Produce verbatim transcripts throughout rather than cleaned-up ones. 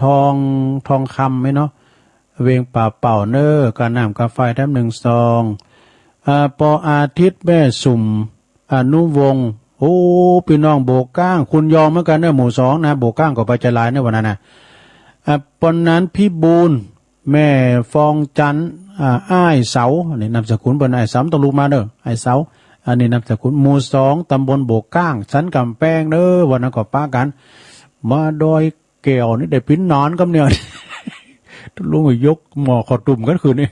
ทอง ทองคำไหมเนาะ เวงป่าเป่าเนอ กาน้ำกาไฟแถมหนึ่งซอง อ่า ปออาทิตย์แม่สุม อนุวงศ์ โอ้ พี่น้องโบก้าง คุณยองเหมือนกันเนอะ หมู่สองนะ โบก้างก็ไปจะหลายเนอะวันนั้นนะ อ่า ปอนนั้นพิบูล แม่ฟองจันทร์ อ่า อ้ายเสา อันนี้นามสกุลเปิ้น อ้ายเสา ต้องลุกมาเนอะ อ้ายเสา อันนี้นามสกุล หมู่สอง ตำบลโบก้าง สันกำแพงเนอะ วันนั้นก็ปะกัน มาดอย แก้วนี่ได้ปิ้นนอนกับเนี่ย ลุงยกหม้อข้าวตุ้มกันคืนนี่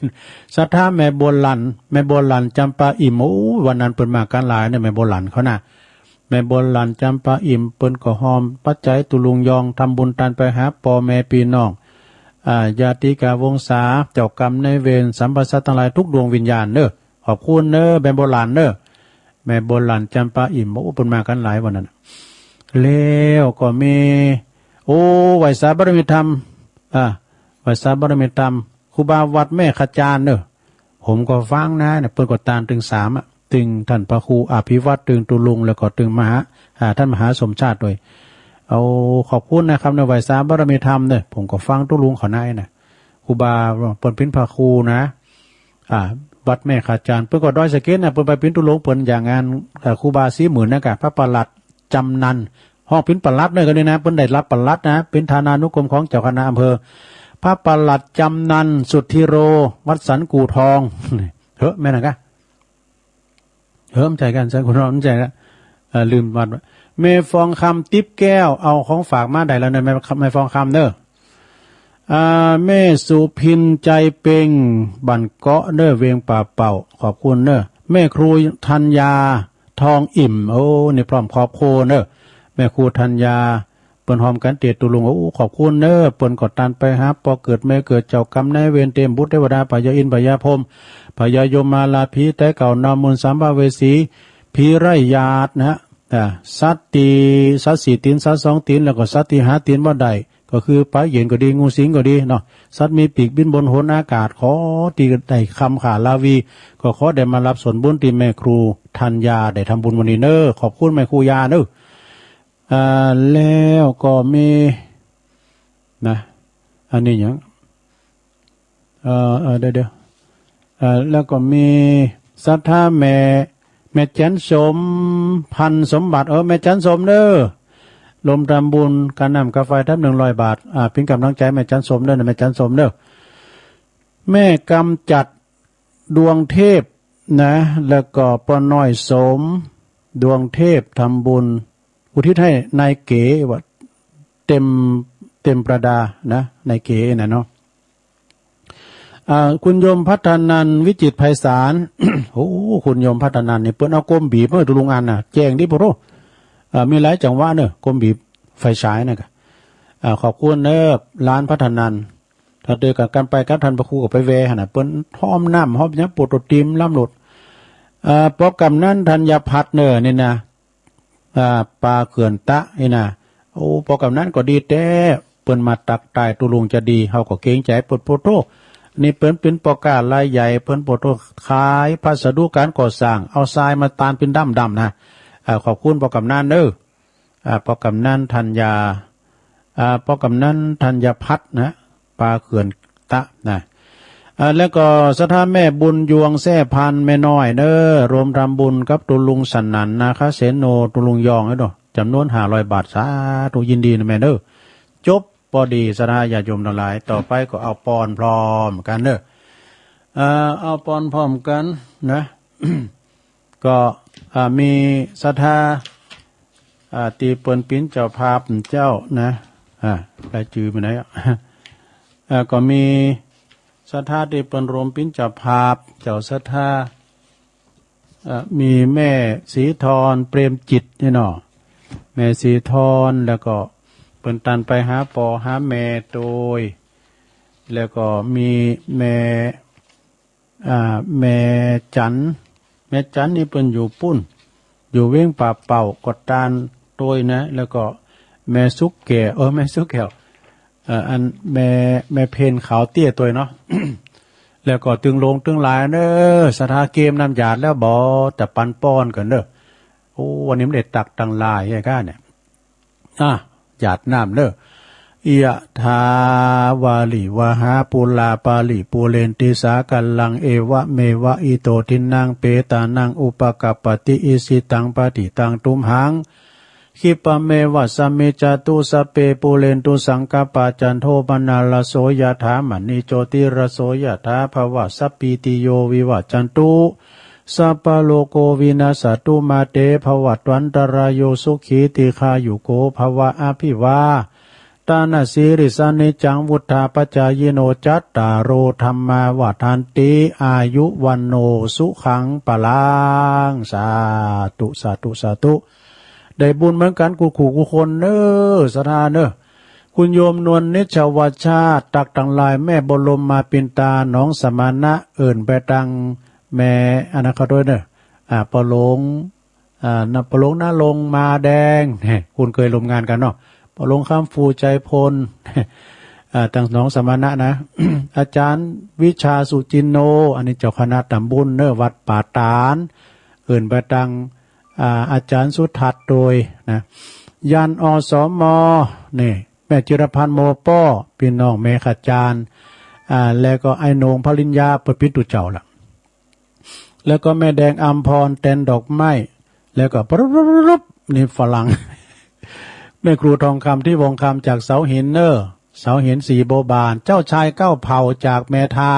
ศรัทธาแม่บัวหลั่น แม่บัวหลั่นจำปาอิ่ม โอ้ วันนั้นเปิ้นมากันหลายเนี่ย แม่บัวหลั่นเขาน่ะ แม่บัวหลั่นจำปาอิ่ม เปิ้นก็ฮอมปัจจัยตุลุงยอง ทำบุญตันไปหาป้อแม่ปี้น้อง อ่า ญาติกาวงศา เจ้ากรรมนายเวร สัมปสัตว์ทั้งหลายทุกดวงวิญญาณเนอะ ขอบคุณเนอะ แม่บัวหลั่นเนอะ แม่บัวหลั่นจำปาอิ่ม โอ้ เปิ้นมากันหลายวันนั้นน่ะ แล้วก็มี โอ้ ไหว้สาบารมีธรรม อ่า ไหว้สาบารมีธรรม ครูบาวัดแม่ขจานเนอะ ผมก็ฟังนะ เนี่ย เปิ้นก็ตานตึงสามอะ ตึงท่านพระครูอภิวัตร ตึงตุลุง แล้วก็ตึงมหา อ่า ท่านมหาสมชาติด้วย เอา ขอบคุณนะครับ ในไหว้สาบารมีธรรมเนี่ย ผมก็ฟังตุลุงเขาในนะ ครูบาเปิ้นปิ้นพระครูนะ อ่า วัดแม่ขจาน เปิ้นก็ดอยสะเก็ดนะ เปิ้นไปปิ้นตุลุง เปิ้นอย่างงาน เอ่อ ครูบาสี่หมื่นนะกะ พระประหลัดจำนัน ห้องปิ้นประหลัดเนี่ยก็นี่นะ เปิ้นได้รับประหลัดนะ เป็นฐานานุกรมของเจ้าคณะอำเภอ พระประหลัดจำนัน สุทธิโร วัดสันกู่ทอง เฮ้อ แม่นนะกะ เออ มันใช่กัน ใช่ คุณรอด มันใช่ละ เอ่อ ลืมวัดไว้ แม่ฟองคำ ติ๊บแก้ว เอาของฝากมาได้แล้วเนอะ แม่ แม่ฟองคำเนอะ อ่า แม่สุพิน ใจเป่ง บ้านเกาะเนอะ เวียงป่าเป่า ขอบคุณเนอะ แม่ครูธัญญา ทองอิ่ม โอ้ นี่พร้อมครอบครัวเนอะ แม่ครูธัญญา เปิ้นฮอมกันเตียตุลุง โอ้ ขอบคุณเนอะ เปิ้นก็ตันไปหาป้อเกิดแม่เกิด เจ้ากรรมนายเวร เตรียมบุตรเทวดา พญาอินทร์ พญาพรหม พญายมมาลา ผีต๋ายเก่า เน่ามูล สัมภเวสี ผีไร้ญาตินะฮะ อ่า สัตว์ตี้ สัตว์สี่ตี๋น สัตว์สองตี๋น แล้วก็สัตว์ตี้หาตี๋นบ่ได้ ก็คือปลาเย็นก็ดี งูสิงก็ดีเนาะ สัตว์มีปีกบินบนหนอากาศ ขอตี้ได้คำขาลาวี ก็ขอได้มารับส่วนบุญตี้แม่ครูธัญญาได้ทำบุญวันนี้เนอะ ขอบคุณแม่ครูยาเนอะ อ่า แล้วก็มี นะ อันนี้หยัง เอ่อ เอ่อ เดี๋ยว เดี๋ยว เอ่อ แล้วก็มีศรัทธาแม่ แม่จันสม พันสมบัติ เออ แม่จันสมเด้อ รวมทำบุญกาน้ำกาไฟแถมหนึ่งร้อยบาท อ่า เป็นกำลังใจแม่จันสมเด้อ แม่จันสมเด้อ แม่กำจัด ดวงเทพนะ แล้วก็ป้อน้อยสม ดวงเทพทำบุญ อุทิศให้นายเก๋ว่า เต็ม เต็มประดานะ นายเก๋น่ะเนาะ อ่า คุณโยมพัฒนันท์ วิจิตรไพศาล โอ้ คุณโยมพัฒนันท์นี่เปิ้นเอาโกมบีบมาให้ตุลุงอันน่ะ แจ้งดิ โอ้โห อ่า มีหลายจังหวะเนอะ โกมบีบไฟฉายนั่นกะ อ่า ขอบคุณเนอะ ร้านพัฒนันท์ ถ้าเดินกันไปกับท่านพระครูก็ไปแวะหั่นน่ะ เปิ้นหอมน้ำหอมหยัง โปรโตทีมล้ำโลด อ่า ปอกำนันธัญพัฒน์เนอนี่นะ อ่า ปลาเขื่อนตะนี่นะ โอ้ ปอกำนันก็ดีแต๊ เปิ้นมาตักตายตุลุงจะดี เฮาก็เกรงใจเปิ้นโพดโธ่ นี่เปิ้นเป็นป้อก๊ารายใหญ่ เปิ้นโพดโธ่ ขายพัสดุการก่อสร้าง เอาทรายมาตานเป็นด้ำๆ นะ อ่า ขอบคุณปอกำนันเนอ อ่า ปอกำนันธัญญา อ่า ปอกำนันธัญพัฒน์นะ ปลาเขื่อนตะนะ อ่า แล้วก็ศรัทธาแม่บุญยวงแซ่พันธุ์ แม่น้อยเนอ รวมทำบุญกับตุลุงสนั่น นาคเสโน ตุลุงยองเนอะ จำนวนห้าร้อยบาท สาธุ ยินดีนะแม่เนอ จบปอดี ศรัทธาญาติโยมทั้งหลาย ต่อไปก็เอาปอนพร้อมกันเนอะ อ่า เอาปอนพร้อมกันนะ ก็ อ่า มีศรัทธา อ่า ตี้เปิ้นปิ้นเจ้าภาพเจ้านะ อ่า รายจื่อไปไหนอ่ะ อ่า ก็มีศรัทธาตี้เปิ้นรวมปิ้นเจ้าภาพ เจ้าศรัทธา อ่า มีแม่ศรีธร เปรมจิตนี่เนาะ แม่ศรีธร แล้วก็เปิ้นตันไปหาป้อหาแม่โตย แล้วก็มีแม่ อ่า แม่จัน แม่จันนี่เปิ้นอยู่ปุ้น อยู่เวียงป่าเป่า ก็ตานโตยนะ แล้วก็แม่สุกแก้ว เออ แม่สุกแก้ว เอ่อ อันแม่ แม่เพนขาวเตี้ยโตยเนาะ แล้วก็ตึงหลวงตึงหลายเนอ ศรัทธาเกมน้ำหยาดแล้วบ่ แต่ปันป้อนกันเนอ โอ้ วันนี้มันได้ตักตังหลายไอ้ก้าเนี่ย อ่ะ หยาดน้ำเนอ ยะถาวาริวหาปูราปาริปูเรนติสาคารัง เอวะเมวะอิโตทินนังเปตานังอุปกัปปติ อิชิตังปฏิตังตุมหัง คิปะเมวะสะมิจจาตุ สัพเพปูเรนตุสังกัปปา จันโทปนารโสยะถา มะณีโจติรโสยะถา ภวะสัพพีติโยวิวัชชันตุ สัพพะโรโควินัสสะตุ มาเตภวัตวันตะราโย สุขีทีฆายุโกภวะ อะภิวาตานาสีริสานิจจัง วุฑฒาปะจายิโน จัตตาโรธัมมาวัฑฒันติ อายุวัณโณสุขังพะลัง สาธุ สาธุ สาธุ ได้บุญเหมือนกันกู้คู่กู้คนเน้อ สาธุเน้อ คุณโยมนวลนิชวชาติ ตักตังหลายแม่บรมมาปินตา หนองสมณะ เอิ้นไปตังแม่อันนั้นเขาด้วยเน้อ อ่า ปอหลวง อ่า นะ ปอหลวงณรงค์มาแดง เฮ้ คุณเคยร่วมงานกันเนาะ ปอหลวงคำฟู่ ใจพล อ่า ตังหนองสมณะนะ อาจารย์วิชาสุจินโน อันนี้เจ้าคณะตำบลเน้อ วัดป่าตาด เอิ้นไปตัง อ่า อาจารย์สุทัศน์โดยนะ ยัน อสม นี่ แม่จิรพันธ์ โมป้อ พี่น้องแม่ขจารย์ อ่า แล้วก็ไอ้โหน่ง พริญญา เปิ้นปิดตูเจ้าละ แล้วก็แม่แดงอัมพร แตนดอกไม้ แล้วก็ปรุบปรุบปรุบปรุบ นี่ฝรั่ง แม่ครูทองคำ ที่วงคำ จากเสาหินเน้อ เสาหินสีโบบาน เจ้าชายเก้าเผ่าจากเมทา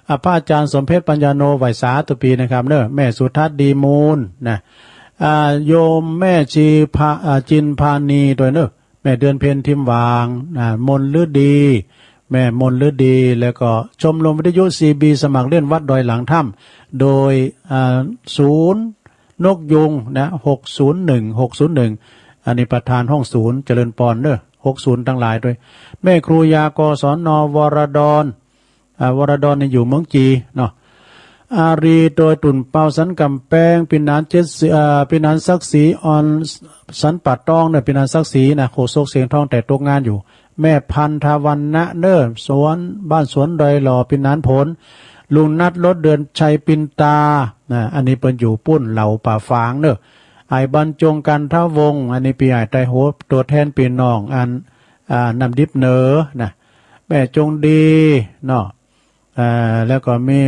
อ่ะ พระอาจารย์สมเพชรปัญญาโน ไหว้สาธุปีนะครับเน้อ แม่สุทัศน์ดีมูลนะ อ่า โยมแม่ชีพา อ่า จินพานีด้วยเน้อ แม่เดือนเพ็ญทิมหว่าง อ่า มนฤดี แม่มนฤดี แล้วก็ชมรมวิทยุ ซีบี สมัครเล่นวัดดอยหลังถ้ำ โดย อ่า ศูนย์นกยูงนะ หกศูนย์หนึ่ง หกศูนย์หนึ่ง อันนี้ประธานห้องศูนย์ เจริญปอนเน้อ หกศูนย์ ทั้งหลายด้วย แม่ครูยา กศน วรดร อ่า วรดรนี่อยู่เมืองจีนเนาะ อารี โดยตุ่นเปาสันกำแพง ปีหนานเจ็ดสิบ อ่า ปีหนานศักดิ์ศรี ออนสันป่าตองเน้อ ปีหนานศักดิ์ศรีนะ โฆษกเสียงทอง แต่ตกงานอยู่ แม่พันธวรรณะเน้อ สวน บ้านสวนดอยหล่อ ปีหนานผล ลุงนัท รถเดือนชัย ปินตา นะ อันนี้เปิ้นอยู่ปุ้นเหล่าป่าฝางเน้อ ไอ้บรรจง กันทวงศ์ อันนี้พี่อ้ายไตรโห ตัวแทนพี่น้องอัน อ่า น้ำดิบเหนือนะ แม่จงดีเนาะ อ่า แล้วก็มี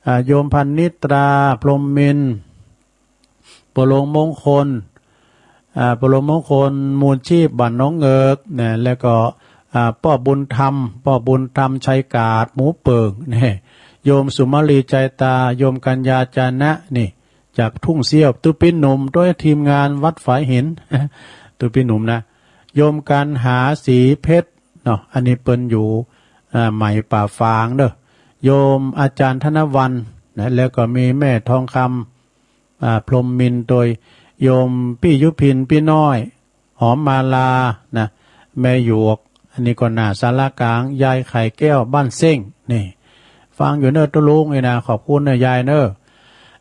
อ่า โยมพันนิตรา พรหมมินทร์ ปอหลวงมงคล อ่า ปอหลวงมงคล มูลชีพ บ้านหนองเงิกนะ แล้วก็ อ่า ป้อบุญธรรม ป้อบุญธรรม ชัยกาด หมูเปิ่งนะ โยมสุมาลี ใจตา โยมกัญญา จานะ นี่ จากทุ่งเสี้ยว ตุ๊ปิหนุ่ม ด้วยทีมงานวัดฝายหิน ตุ๊ปิหนุ่มนะ โยมกันหา สีเพชร เนาะ อันนี้เปิ้นอยู่ อ่า ใหม่ป่าฝางเน้อ โยมอาจารย์ธนวรรณนะ แล้วก็มีแม่ทองคำ อ่า พรหมมินทร์ โดยโยมปี้ยุพิน ปี้น้อย หอมมาลานะ แม่หยวก อันนี้ก็หน้าศาลากลาง ยายไข่แก้ว บ้านเซ้ง นี่ ฟังอยู่เน้อตุ๊ลุงนี่นะ ขอบคุณเน้อยายเน้อ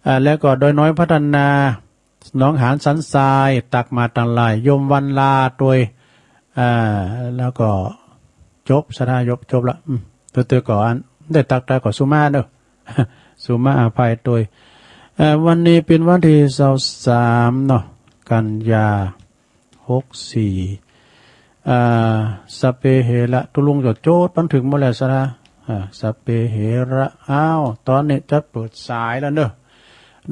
อ่า แล้วก็ดอยน้อยพัฒนา หนองหานสันทราย ตักมาตังหลาย โยมวันลาโดย อ่า แล้วก็จบ สาธุ จบ จบละ อืม ตัว ตัวก่อน ได้ตักตาก่อน สุมาเน้อ สุมาอภัยโดย เอ่อ วันนี้เป็นวันที่ซาวสามเนาะ กันยา หกสี่ อ่า สัพเพเหระ ตุ๊ลุงจด จดบันทึกหมดแล้วสาธุ อ่า สัพเพเหระ อ้าว ตอนนี้จะเปิดสายแล้วเน้อ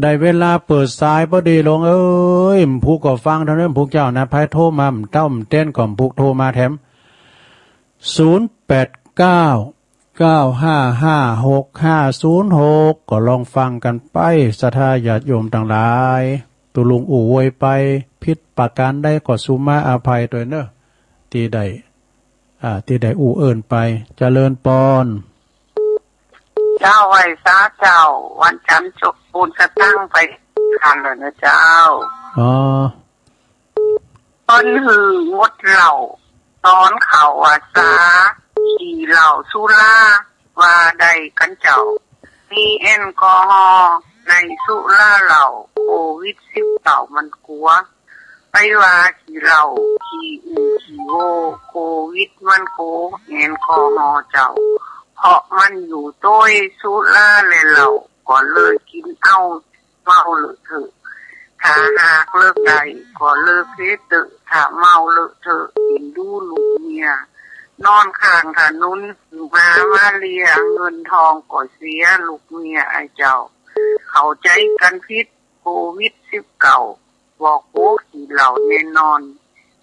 ได้เวลาเปิดสายพอดี หลวงเอ้ย ผู้ก็ฟังเท่านั้น ผู้เจ้านะ ไผโทรมา เต้าเต้นก่อน ผู้โทรมาแถม ศูนย์แปดเก้า เก้าห้าห้า หกห้าศูนย์หก ก็ลองฟังกันไป ศรัทธาญาติโยมทั้งหลาย ตุ๊ลุงอู้อวยไป ผิดประการใดก็สุมาอภัยโดยเน้อ ที่ได้ อ่า ที่ได้อู้เอิ้นไป เจริญปอน เจ้าไหว้สาเจ้า วันจันทร์จบปูนสะตั้งไปคันเลยนะเจ้า อ๋อ เปิ้นหื้องดเหล้า สอนเขาว่าซา ขี้เหล้าสุรา ว่าได้กันเจ้า มีแอลกอฮอล์ในสุราเหล้า โควิดสิบเก้ามันกั๋ว ไปว่าขี้เหล้า ขี้อู้ ขี้โว้ โควิดมันโก แอลกอฮอล์เจ้า เพราะมันอยู่โต้ยสุราและเหล้า ก็เลยกิ๋นเอา เมาเลอะเทอะ ถ้าหากเลิกได้ก็เลิกเสียเถอะ ถ้าเมาเลอะเทอะเอ็นดูลูกเมีย นอนข้างถนน หามาเลี้ยง เงินทองก็เสียลูกเมีย ไอ้เจ้า เข้าใจกันผิด โควิดสิบเก้า บอกโป๊ขี้เหล้าแน่นอน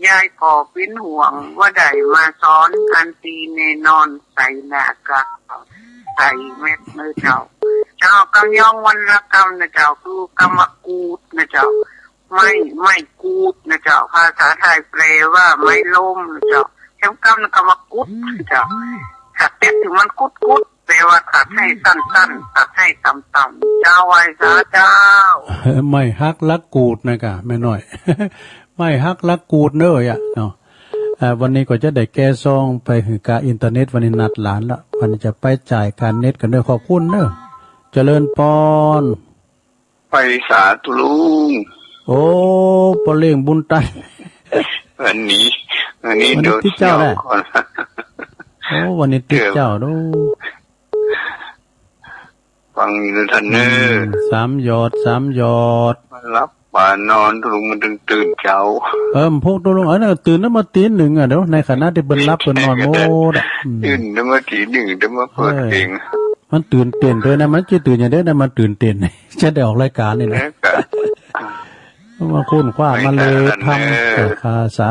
ยายก็เป็นห่วง ว่าได้มาสอนกันตีแน่นอน ใส่หน้ากาก ใส่แมสเนอะเจ้า เจ้ากำยองวันละกำนะเจ้า คือกำมะกรูดนะเจ้า ไม้ ไม้กรูดนะเจ้า ภาษาไทยแปลว่าไม้ล้มนะเจ้า แถมกำนะกำมะกรูดนะเจ้า ถ้าเต็ดถึงมันกุดกุด แปลว่าตัดให้สั้นๆ ตัดให้ต่ำๆ เจ้าไหว้สาเจ้า ไม้หักหลักกูดนะกะ แม่น้อย ไม้หักหลักกูดเนอะยะเนาะ เอ่อ วันนี้ก็จะได้แก้ซองไปหื้อค่าอินเทอร์เน็ต วันนี้นัดหลานละ วันนี้จะไปจ่ายค่าเน็ตกันเนอะ ขอบคุณเนอะ เจริญปอน ไปสาธุลุง โอ้ ปอเลี้ยงบุญตัน วันนี้ วันนี้ วันนี้ โดน ติดเจ้าแหละ เที่ยวก่อน โอ้ วันนี้ติดเจ้าดู ฟังอยู่นะท่านเนอะ อืม สามหยอด สามหยอด มาหลับปานอน ตุลุงมันตื่น ตื่นเช้า เออ พวกตุลุง เออ ตื่นแล้วมาตีหนึ่งอ่ะ เดี๋ยว ในขณะที่เปิ้นหลับเปิ้นนอนหมดอ่ะ อืม ตื่นแล้วมาตีหนึ่ง แล้วมาเปิดเพลง เออ มันตื่นเต้นด้วยนะ มันจะตื่นอย่างเดียวนะ มันตื่นเต้น จะได้ออกรายการนี่นะ แล้วก็ มาค้นคว้ามาเลยทำ ไม่ทันเนอะ เจ้าค่ะ สา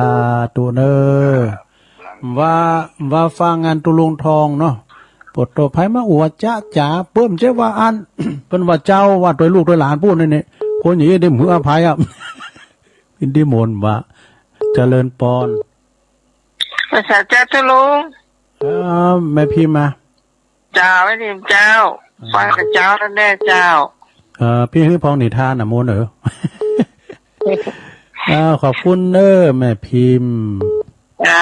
ธุเนอะ ว่า ว่าฟังงานตุลุงทองเนาะ ปวดตัวไผมาอวดจ๊ะจ๋า เปิ้นเจ้าว่าอัน เปิ้นว่าเจ้า ว่าตัวลูกตัวหลานพูดนี่นี่ คนอย่างนี้ได้มืออภัยอ่ะ พินที่มนต์ว่า เจริญปอน ภาษาเจ้าตุลุง เออ แม่พิมพ์มา เจ้า แม่พิมพ์เจ้า อ่า ฟังกับเจ้านั่นแน่เจ้า เอ่อ พี่ฮื้อพองนิทานนะมนต์เออ อ่า ขอบคุณเนอะแม่พิมพ์ เจ้า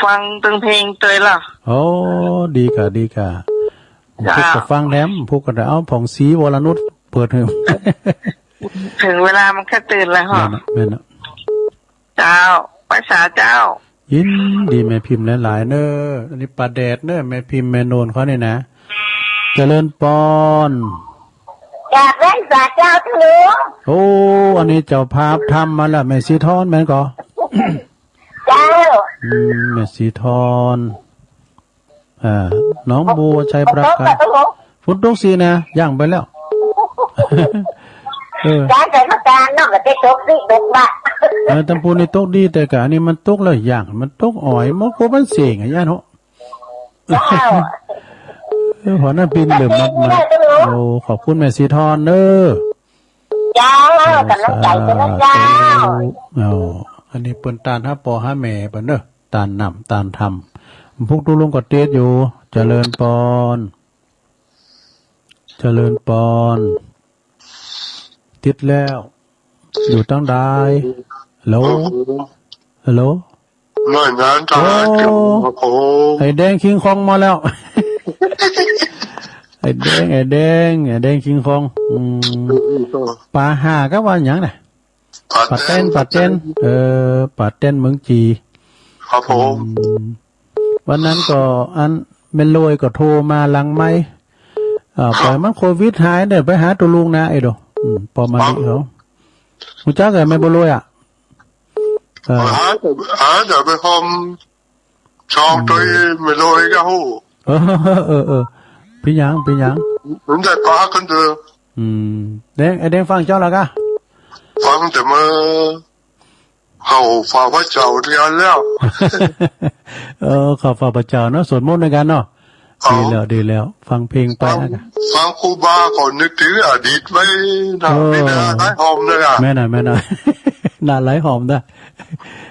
ฟังตึงเพลงเตยล่ะ โอ้ ดีค่ะ ดีค่ะ เจ้า พุกก็ฟังแถม พุกก็ได้เอาผ่องศรีวรนุชเปิดให้ ถึงเวลามันก็ตื่นแล้วเหรอ แม่นนะ แม่นนะ เจ้า ภาษาเจ้า ยินดีแม่พิมพ์หลายๆ เนอะ อันนี้ปาแดดเนอะ แม่พิมพ์แม่โนนเขานี่นะ เจริญปอน กราบไหว้สาเจ้าทุลุง โอ้ อันนี้เจ้าภาพทำมาแล้ว แม่สีทอนแม่นก่อ เจ้า อืม แม่สีทอน อ่า หนองบัวชัยปราการ ฝนตกสินะ ย่างไปแล้ว เออ การใส่น้ำตาลเนาะ ก็จะตกสิตกบ้า เออ ตำปูนี่ตกดี แต่กะอันนี้มันตกแล้วย่าง มันตกอ่อย มันก็มันเสียงอะย่าเนาะ เจ้า เออ หัวหน้าปินเหลิมมากมาย ได้เจ้า โอ้ ขอบคุณแม่สีทอนเนอะ เจ้า เออ กำลังใจเจ้า สาธุ เจ้า อ๋อ อันนี้เปิ้นตานหาปอหาแม่เปิ้นเนอะ ตานนำตานทำ พวกตุลุงก็เตรียมอยู่ เจริญปอน เจริญปอน ติดแล้ว อยู่ตั้งใด ฮัลโหล ฮัลโหล หน่วยงานทหาร โอ้ เกี่ยวกับผม ไอ้แดงคิงคองมาแล้ว ไอ้แดง ไอ้แดง ไอ้แดงคิงคอง อืม อืม อืม ปาห้าก็ว่าหยังน่ะ ปาแตน ปาแตน ปาแตน เออ ปาแตนเมืองจี ครับผม อืม วันนั้นก็อันแม่ลอยก็โทรมาหลังไมค์ อ่า ครับ ปล่อยมันโควิดหายเนี่ย ไปหาตัวลุงนะไอ้โด อืม ปอมาลีเขา ครับ ฮู้จักกับแม่บัวลอยอ่ะ เออ หาแต่ หาแต่ไปหอม ชอบ อืม ตัวเองไม่รู้เลยก็ฮู้ เออ เออ เออ เป็นหยัง เป็นหยัง ผมได้ปากกันเถอะ อืม แดง ไอ้แดงฟังเจ้าละกะ ฟังแต่เมื่อเข้าฝ่าพระเจ้าเรียนแล้ว เออ เข้าฝ่าพระเจ้าเนาะ สวดมนต์ด้วยกันเนาะ เอา ดีแล้ว ดีแล้ว ฟังเพลงไป ฟัง นะ ฟังครูบาก็นึกถึงอดีตไว้นะ เออ มีหน้าหลายหอมเลยอะ แม่นน่ะ แม่นน่ะ หน้าหลายหอมนะ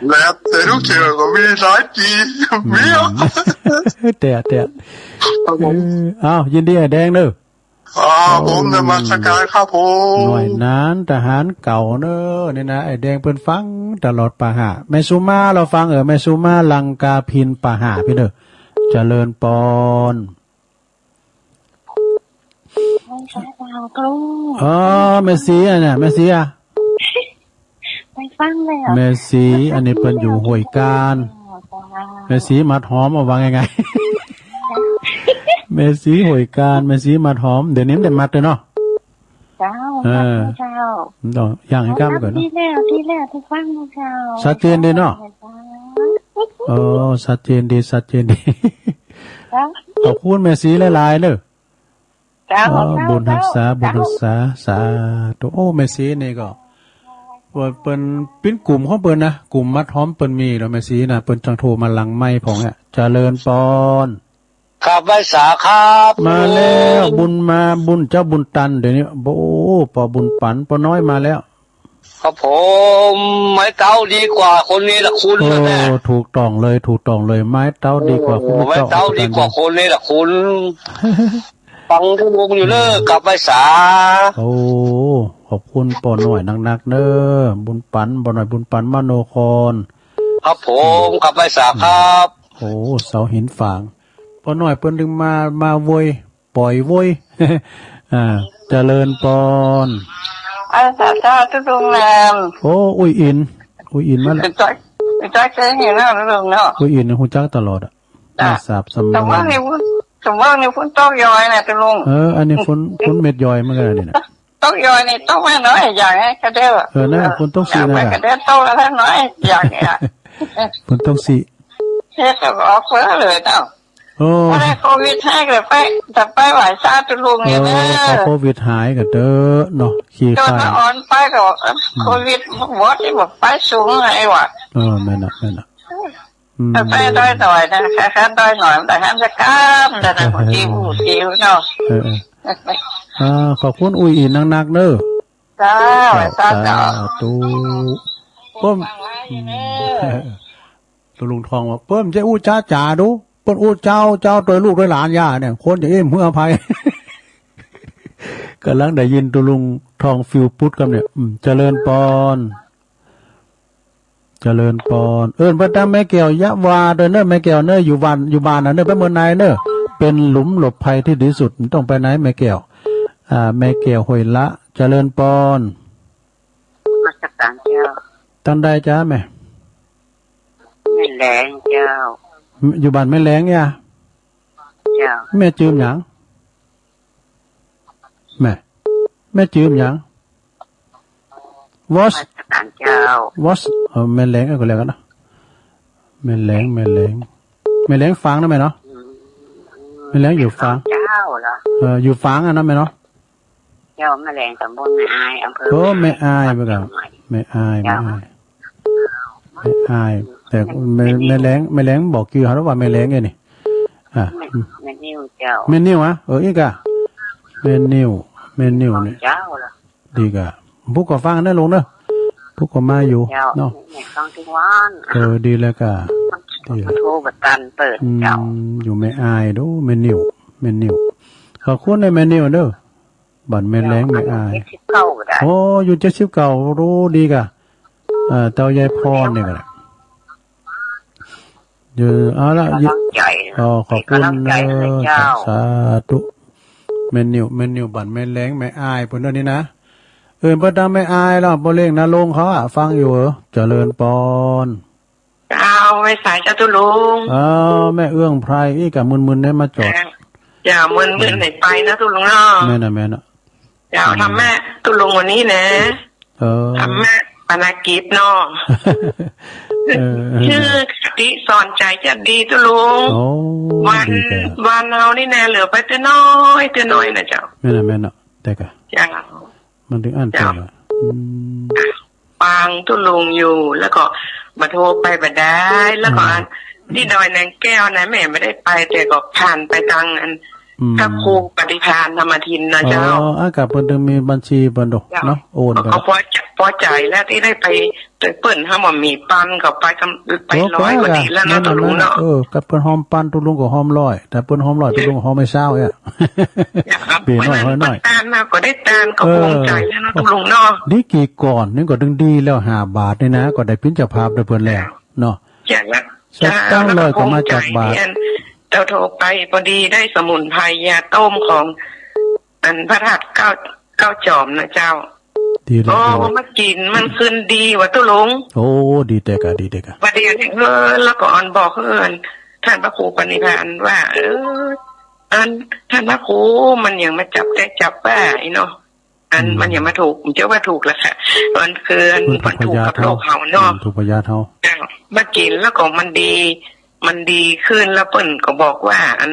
แล้วแต่ลูกเสือก็มีหลายปี อืม มีอ่ะ เตะ เตะ ครับผม เออ อ้าว ยินดีไอ้แดงเด้อ อ่า ครับผม นมัสการครับผม หน่วยนานทหารเก่าเนอะ นี่นะ ไอ้แดงเปิ้นฟังตลอดปาห้า แม่สุมาเราฟัง เออ แม่สุมาลังกาพินปาห้าพี่เด้อ เจริญปอน ไม่ใช่ดาวกรุง อ๋อ แม่สีอะเนี่ย แม่สีอะ ไปฟังแล้ว แม่สี อันนี้เปิ้นอยู่ห้วยกาญ แม่สีหมัดหอม เอาว่าง่ายๆ แม่สีห้วยกาญ แม่สีหมัดหอม เดี๋ยวนี้มันได้หมัดเลยเนาะ เจ้า เออ เจ้า เนาะ อย่างอีกครั้งก่อนเนาะ ดีแล้ว ดีแล้ว ถูกฟังนะเจ้า ชัดเจนดีเนาะ เจ้า โอ้ ชัดเจนดี ชัดเจนดี เจ้า ขอบคุณแม่ศรีหลายๆ เนอะ เจ้า อ๋อ เจ้า บุญฮักษา เจ้า บุญฮักษา สาธุ โอ้ แม่ศรีนี่ก็ เปิ้น เปิ้นปิ้นกลุ่มของเปิ้นนะ กลุ่มมัดหอมเปิ้นมีแล้ว แม่ศรีนะ เปิ้นจังโทรมาหลังไมค์ผมเนี่ย เจริญปอน ครับ ไหว้สาครับ มาแล้ว บุญมา บุญ เจ้าบุญตัน เดี๋ยวนี้ โอ้ ป้อบุญปัน ป้อน้อยมาแล้ว ครับผม ไม้เต๊าดีกว่าคนเนรคุณ โอ้ นะ ถูกต้องเลย ถูกต้องเลย ไม้เต๊าดีกว่าคน โอ้ ไม้เต๊าดีกว่าคนเนรคุณ ฟังทุกวงอยู่เนอะ ครับ ไหว้สา โอ้ ขอบคุณป้อน้อยนักๆ เนอะ บุญปัน ป้อน้อยบุญปัน มโนคร ครับผม ครับ ไหว้สาครับ โอ้ เสาหินฝาง ป้อน้อยเปิ้นถึงมา มาโวย ปล่อยโวย อ่า เจริญปอน อ่า สาธุ ทุกๆ แม่ โอ้ อุ้ยอิน อุ้ยอินมาแล้ว จ้อย จ้อยเคยเห็นแล้ว ทุกๆ เนาะ อุ้ยอินฮู้จักตลอดอะ อ่ะ น่าสาบสำ สม นึก ว่านี่พุ้น สมมติว่านี่พุ้นตกย้อยนะ ทุกลุง เออ อันนี้พุ้น พุ้นเม็ดย้อยเหมือนกันนี่นะ ตกย้อยนี่ตกมาน้อยอย่างไงก็ได้ เออ นะ พุ้นตกสีนะ ไปก็ได้ตกแล้วน้อยอย่างเงี้ย พุ้นตกสี เฮ็ดก็ออกเฟ้อเลยเนาะ โอ้ บ่ได้โควิดหายก็ไป จะไปไหว้สาธุลุง เออ นี่นะ ขอโควิดหายก็เถอะเนาะ ขี้ โดน คาย มาออนไปก็ อืม โควิดบ่ได้บอกไปสูงไงวะ เออ แม่นน่ะ แม่นน่ะ อืม ไปดอยหน่อยนะ แค่ดอยหน่อย มันได้หันจะกล้าม แต่นะ คนที่ผู้ที่เนาะ เออ เออ อ่า ขอบคุณอุ้ยอินนักๆ เนอะ เจ้า เจ้า สาธุ เปิ้ม ฟังไว้เนอะ ตุลุงทองว่า เปิ้มจะอู้จ้าจ๋าดู เปิ้นอู้เจ้า เจ้าโดยลูกโดยหลานย่าเนี่ย คนจะเอ็มเหืออภัย กำลังได้ยินตุลุงทองฟิลปุ๊ดครับเนี่ย อืม เจริญปอน เจริญปอน เอิ้นไปตามแม่แก้วยะวาโดยเนอะ แม่แก้วเนอะ อยู่บ้าน อยู่บ้านน่ะเนอะ ไปเมืองไหนเนอะ เป็นหลุมหลบภัยที่ดีสุด ต้องไปไหนแม่แก้ว อ่า แม่แก้วห้วยละ เจริญปอน นมัสการเจ้า ตั้งใดจ้าแม่ แม่แหลงเจ้า อยู่บ้านแม่แหลงเนี่ย เจ้า แม่จืมหยัง แม่ แม่จืมหยัง วอส นมัสการเจ้า วอส เออ แม่แหลง เออ ก็แล้วกันนะ แม่แหลง แม่แหลง แม่แหลงฝางนะแม่เนาะ อืม แม่แหลงอยู่ฝาง เจ้าเหรอ เออ อยู่ฝางอะนะแม่เนาะ เจ้า แม่แหลง ตำบลแม่อาย อำเภอ โอ้ แม่อาย แม่อาย แม่อาย เจ้า แม่อาย แม่อาย แต่แม่ แม่แหลง แม่แหลงบอกชื่อเขาว่าแม่แหลงไงนี่ อ่ะ แม่ แม่นิวเจ้า แม่นิวอะ เออ อีกอะ แม่นิว แม่นิวนี่ เจ้าเหรอ ดีกะ ผู้ก็ฟังนะลุงเนอะ ผู้ก็มาอยู่ เจ้า เนาะ แม่ฟังทุกวัน เออ ดีแล้วกะ ดี โทรบ่ตันเปิ้น อืม เจ้า อยู่แม่อายดู แม่นิว แม่นิว ขอบคุณนะแม่นิวเด้อ บ้านแม่แหลง แม่อาย เจ็ดสิบเก้าก็ได้ โอ้ อยู่เจ็ดสิบเก้า รู้ดีกะ เอ่อ เต้ายายพรนี่ก็ได้ เออ เอาละ กำลังใจ อ๋อ ขอบคุณ กำลังใจนะเจ้า สาธุ แม่นิว แม่นิว บ้านแม่แหลง แม่อาย เปิ้นเด้อนี่นะ เออ เปิ้นตามแม่อายแล้ว บ่เล่งนะ ลงเขาอะ ฟังอยู่ เออ เจริญปอน เจ้า ไหว้สาเจ้าตุ๊ลุง เออ แม่เอื้องไพร อีกอะ มึนๆ ได้มาจอด เจ้า มึนๆ ได้ไปนะตุ๊ลุงเนาะ แม่นน่ะ แม่นน่ะ เจ้า อืม ทำแม่ตุ๊ลุงวันนี้นะ เออ ทำแม่ปานากิจเนาะ เออ ชื่อคติสอนใจจะดีตุ๊ลุง โอ้ วัน ดีจ้ะ วันเฮานี่นะ เหลือไปตัวน้อย ตัวน้อยนะเจ้า แม่นน่ะ แม่นน่ะ แต่กะ เจ้า มันถึงอั้น เจ้า เจ้า อืม ฟังตุ๊ลุงอยู่ แล้วก็มาโทรไปบ่ได้ แล้วก็ อืม อันที่ดอยนางแก้วนะ แม่ไม่ได้ไป แต่ก็ผ่านไปทางอัน อืม พระครูปฏิภาณธรรมทินนะเจ้า อ๋อ อ่ะ ก็เปิ้นถึงมีบัญชีเปิ้นดอก เจ้า เนาะ โอนไป ก็พอใจ พอใจแล้วที่ได้ไป ไปเปิ้น ถ้าบ่มีปันก็ไปกำ ไป โอ้ ร้อย ก็ ก็ดีแล้วเนาะ แม่นน่ะ ตุ๊ลุงเนาะ แม่นน่ะ เออ ก็เปิ้นหอมปันตุ๊ลุงก็หอมร้อย แต่เปิ้นหอมร้อยตุ๊ลุงก็หอมให้ซาวเนี่ย เปียน้อย เปิ้น ห้อยน้อย เปิ้นตานมาก็ได้ตาน ก็ เออ ภูมิใจแล้วเนาะตุ๊ลุงเนาะ นี่กี่ก่อนนี่ก็ถึงดีแล้ว ห้าบาทนี่นะ ก็ได้เป็นเจ้าภาพด้วยเปิ้นแล้วเนาะ เจ้า สตางค์ร้อยก็มาจากบาท เจ้า แล้วก็ภูมิใจเนี่ย เจ้าโทรไปพอดีได้สมุนไพรยาต้มของ อันพระธาตุเก้า เก้าจอมนะเจ้า ดีแล้ว โอ้ ดีแล้ว มากินมันขึ้นดีว่ะตุ๊ลุง โอ้ ดีแต่กะ ดีแต่กะ บัดเดี๋ยวนี้ เออ แล้วก็อันบอกเพื่อน ท่านพระครูปณิธานว่า เออ อัน ท่านพระครูมันยังมาจับแกะจับป้าอีเนาะ อัน อืม มันยังมาถูก ผมเชื่อว่าถูกแล้วค่ะ มันคืออัน เพื่อถูก มันถูกกับ พยาธิ โรคเขาเนาะ อืม ถูกพยาธิเขา เจ้า มากินแล้วก็มันดี มันดีขึ้น แล้วเปิ้นก็บอกว่า อัน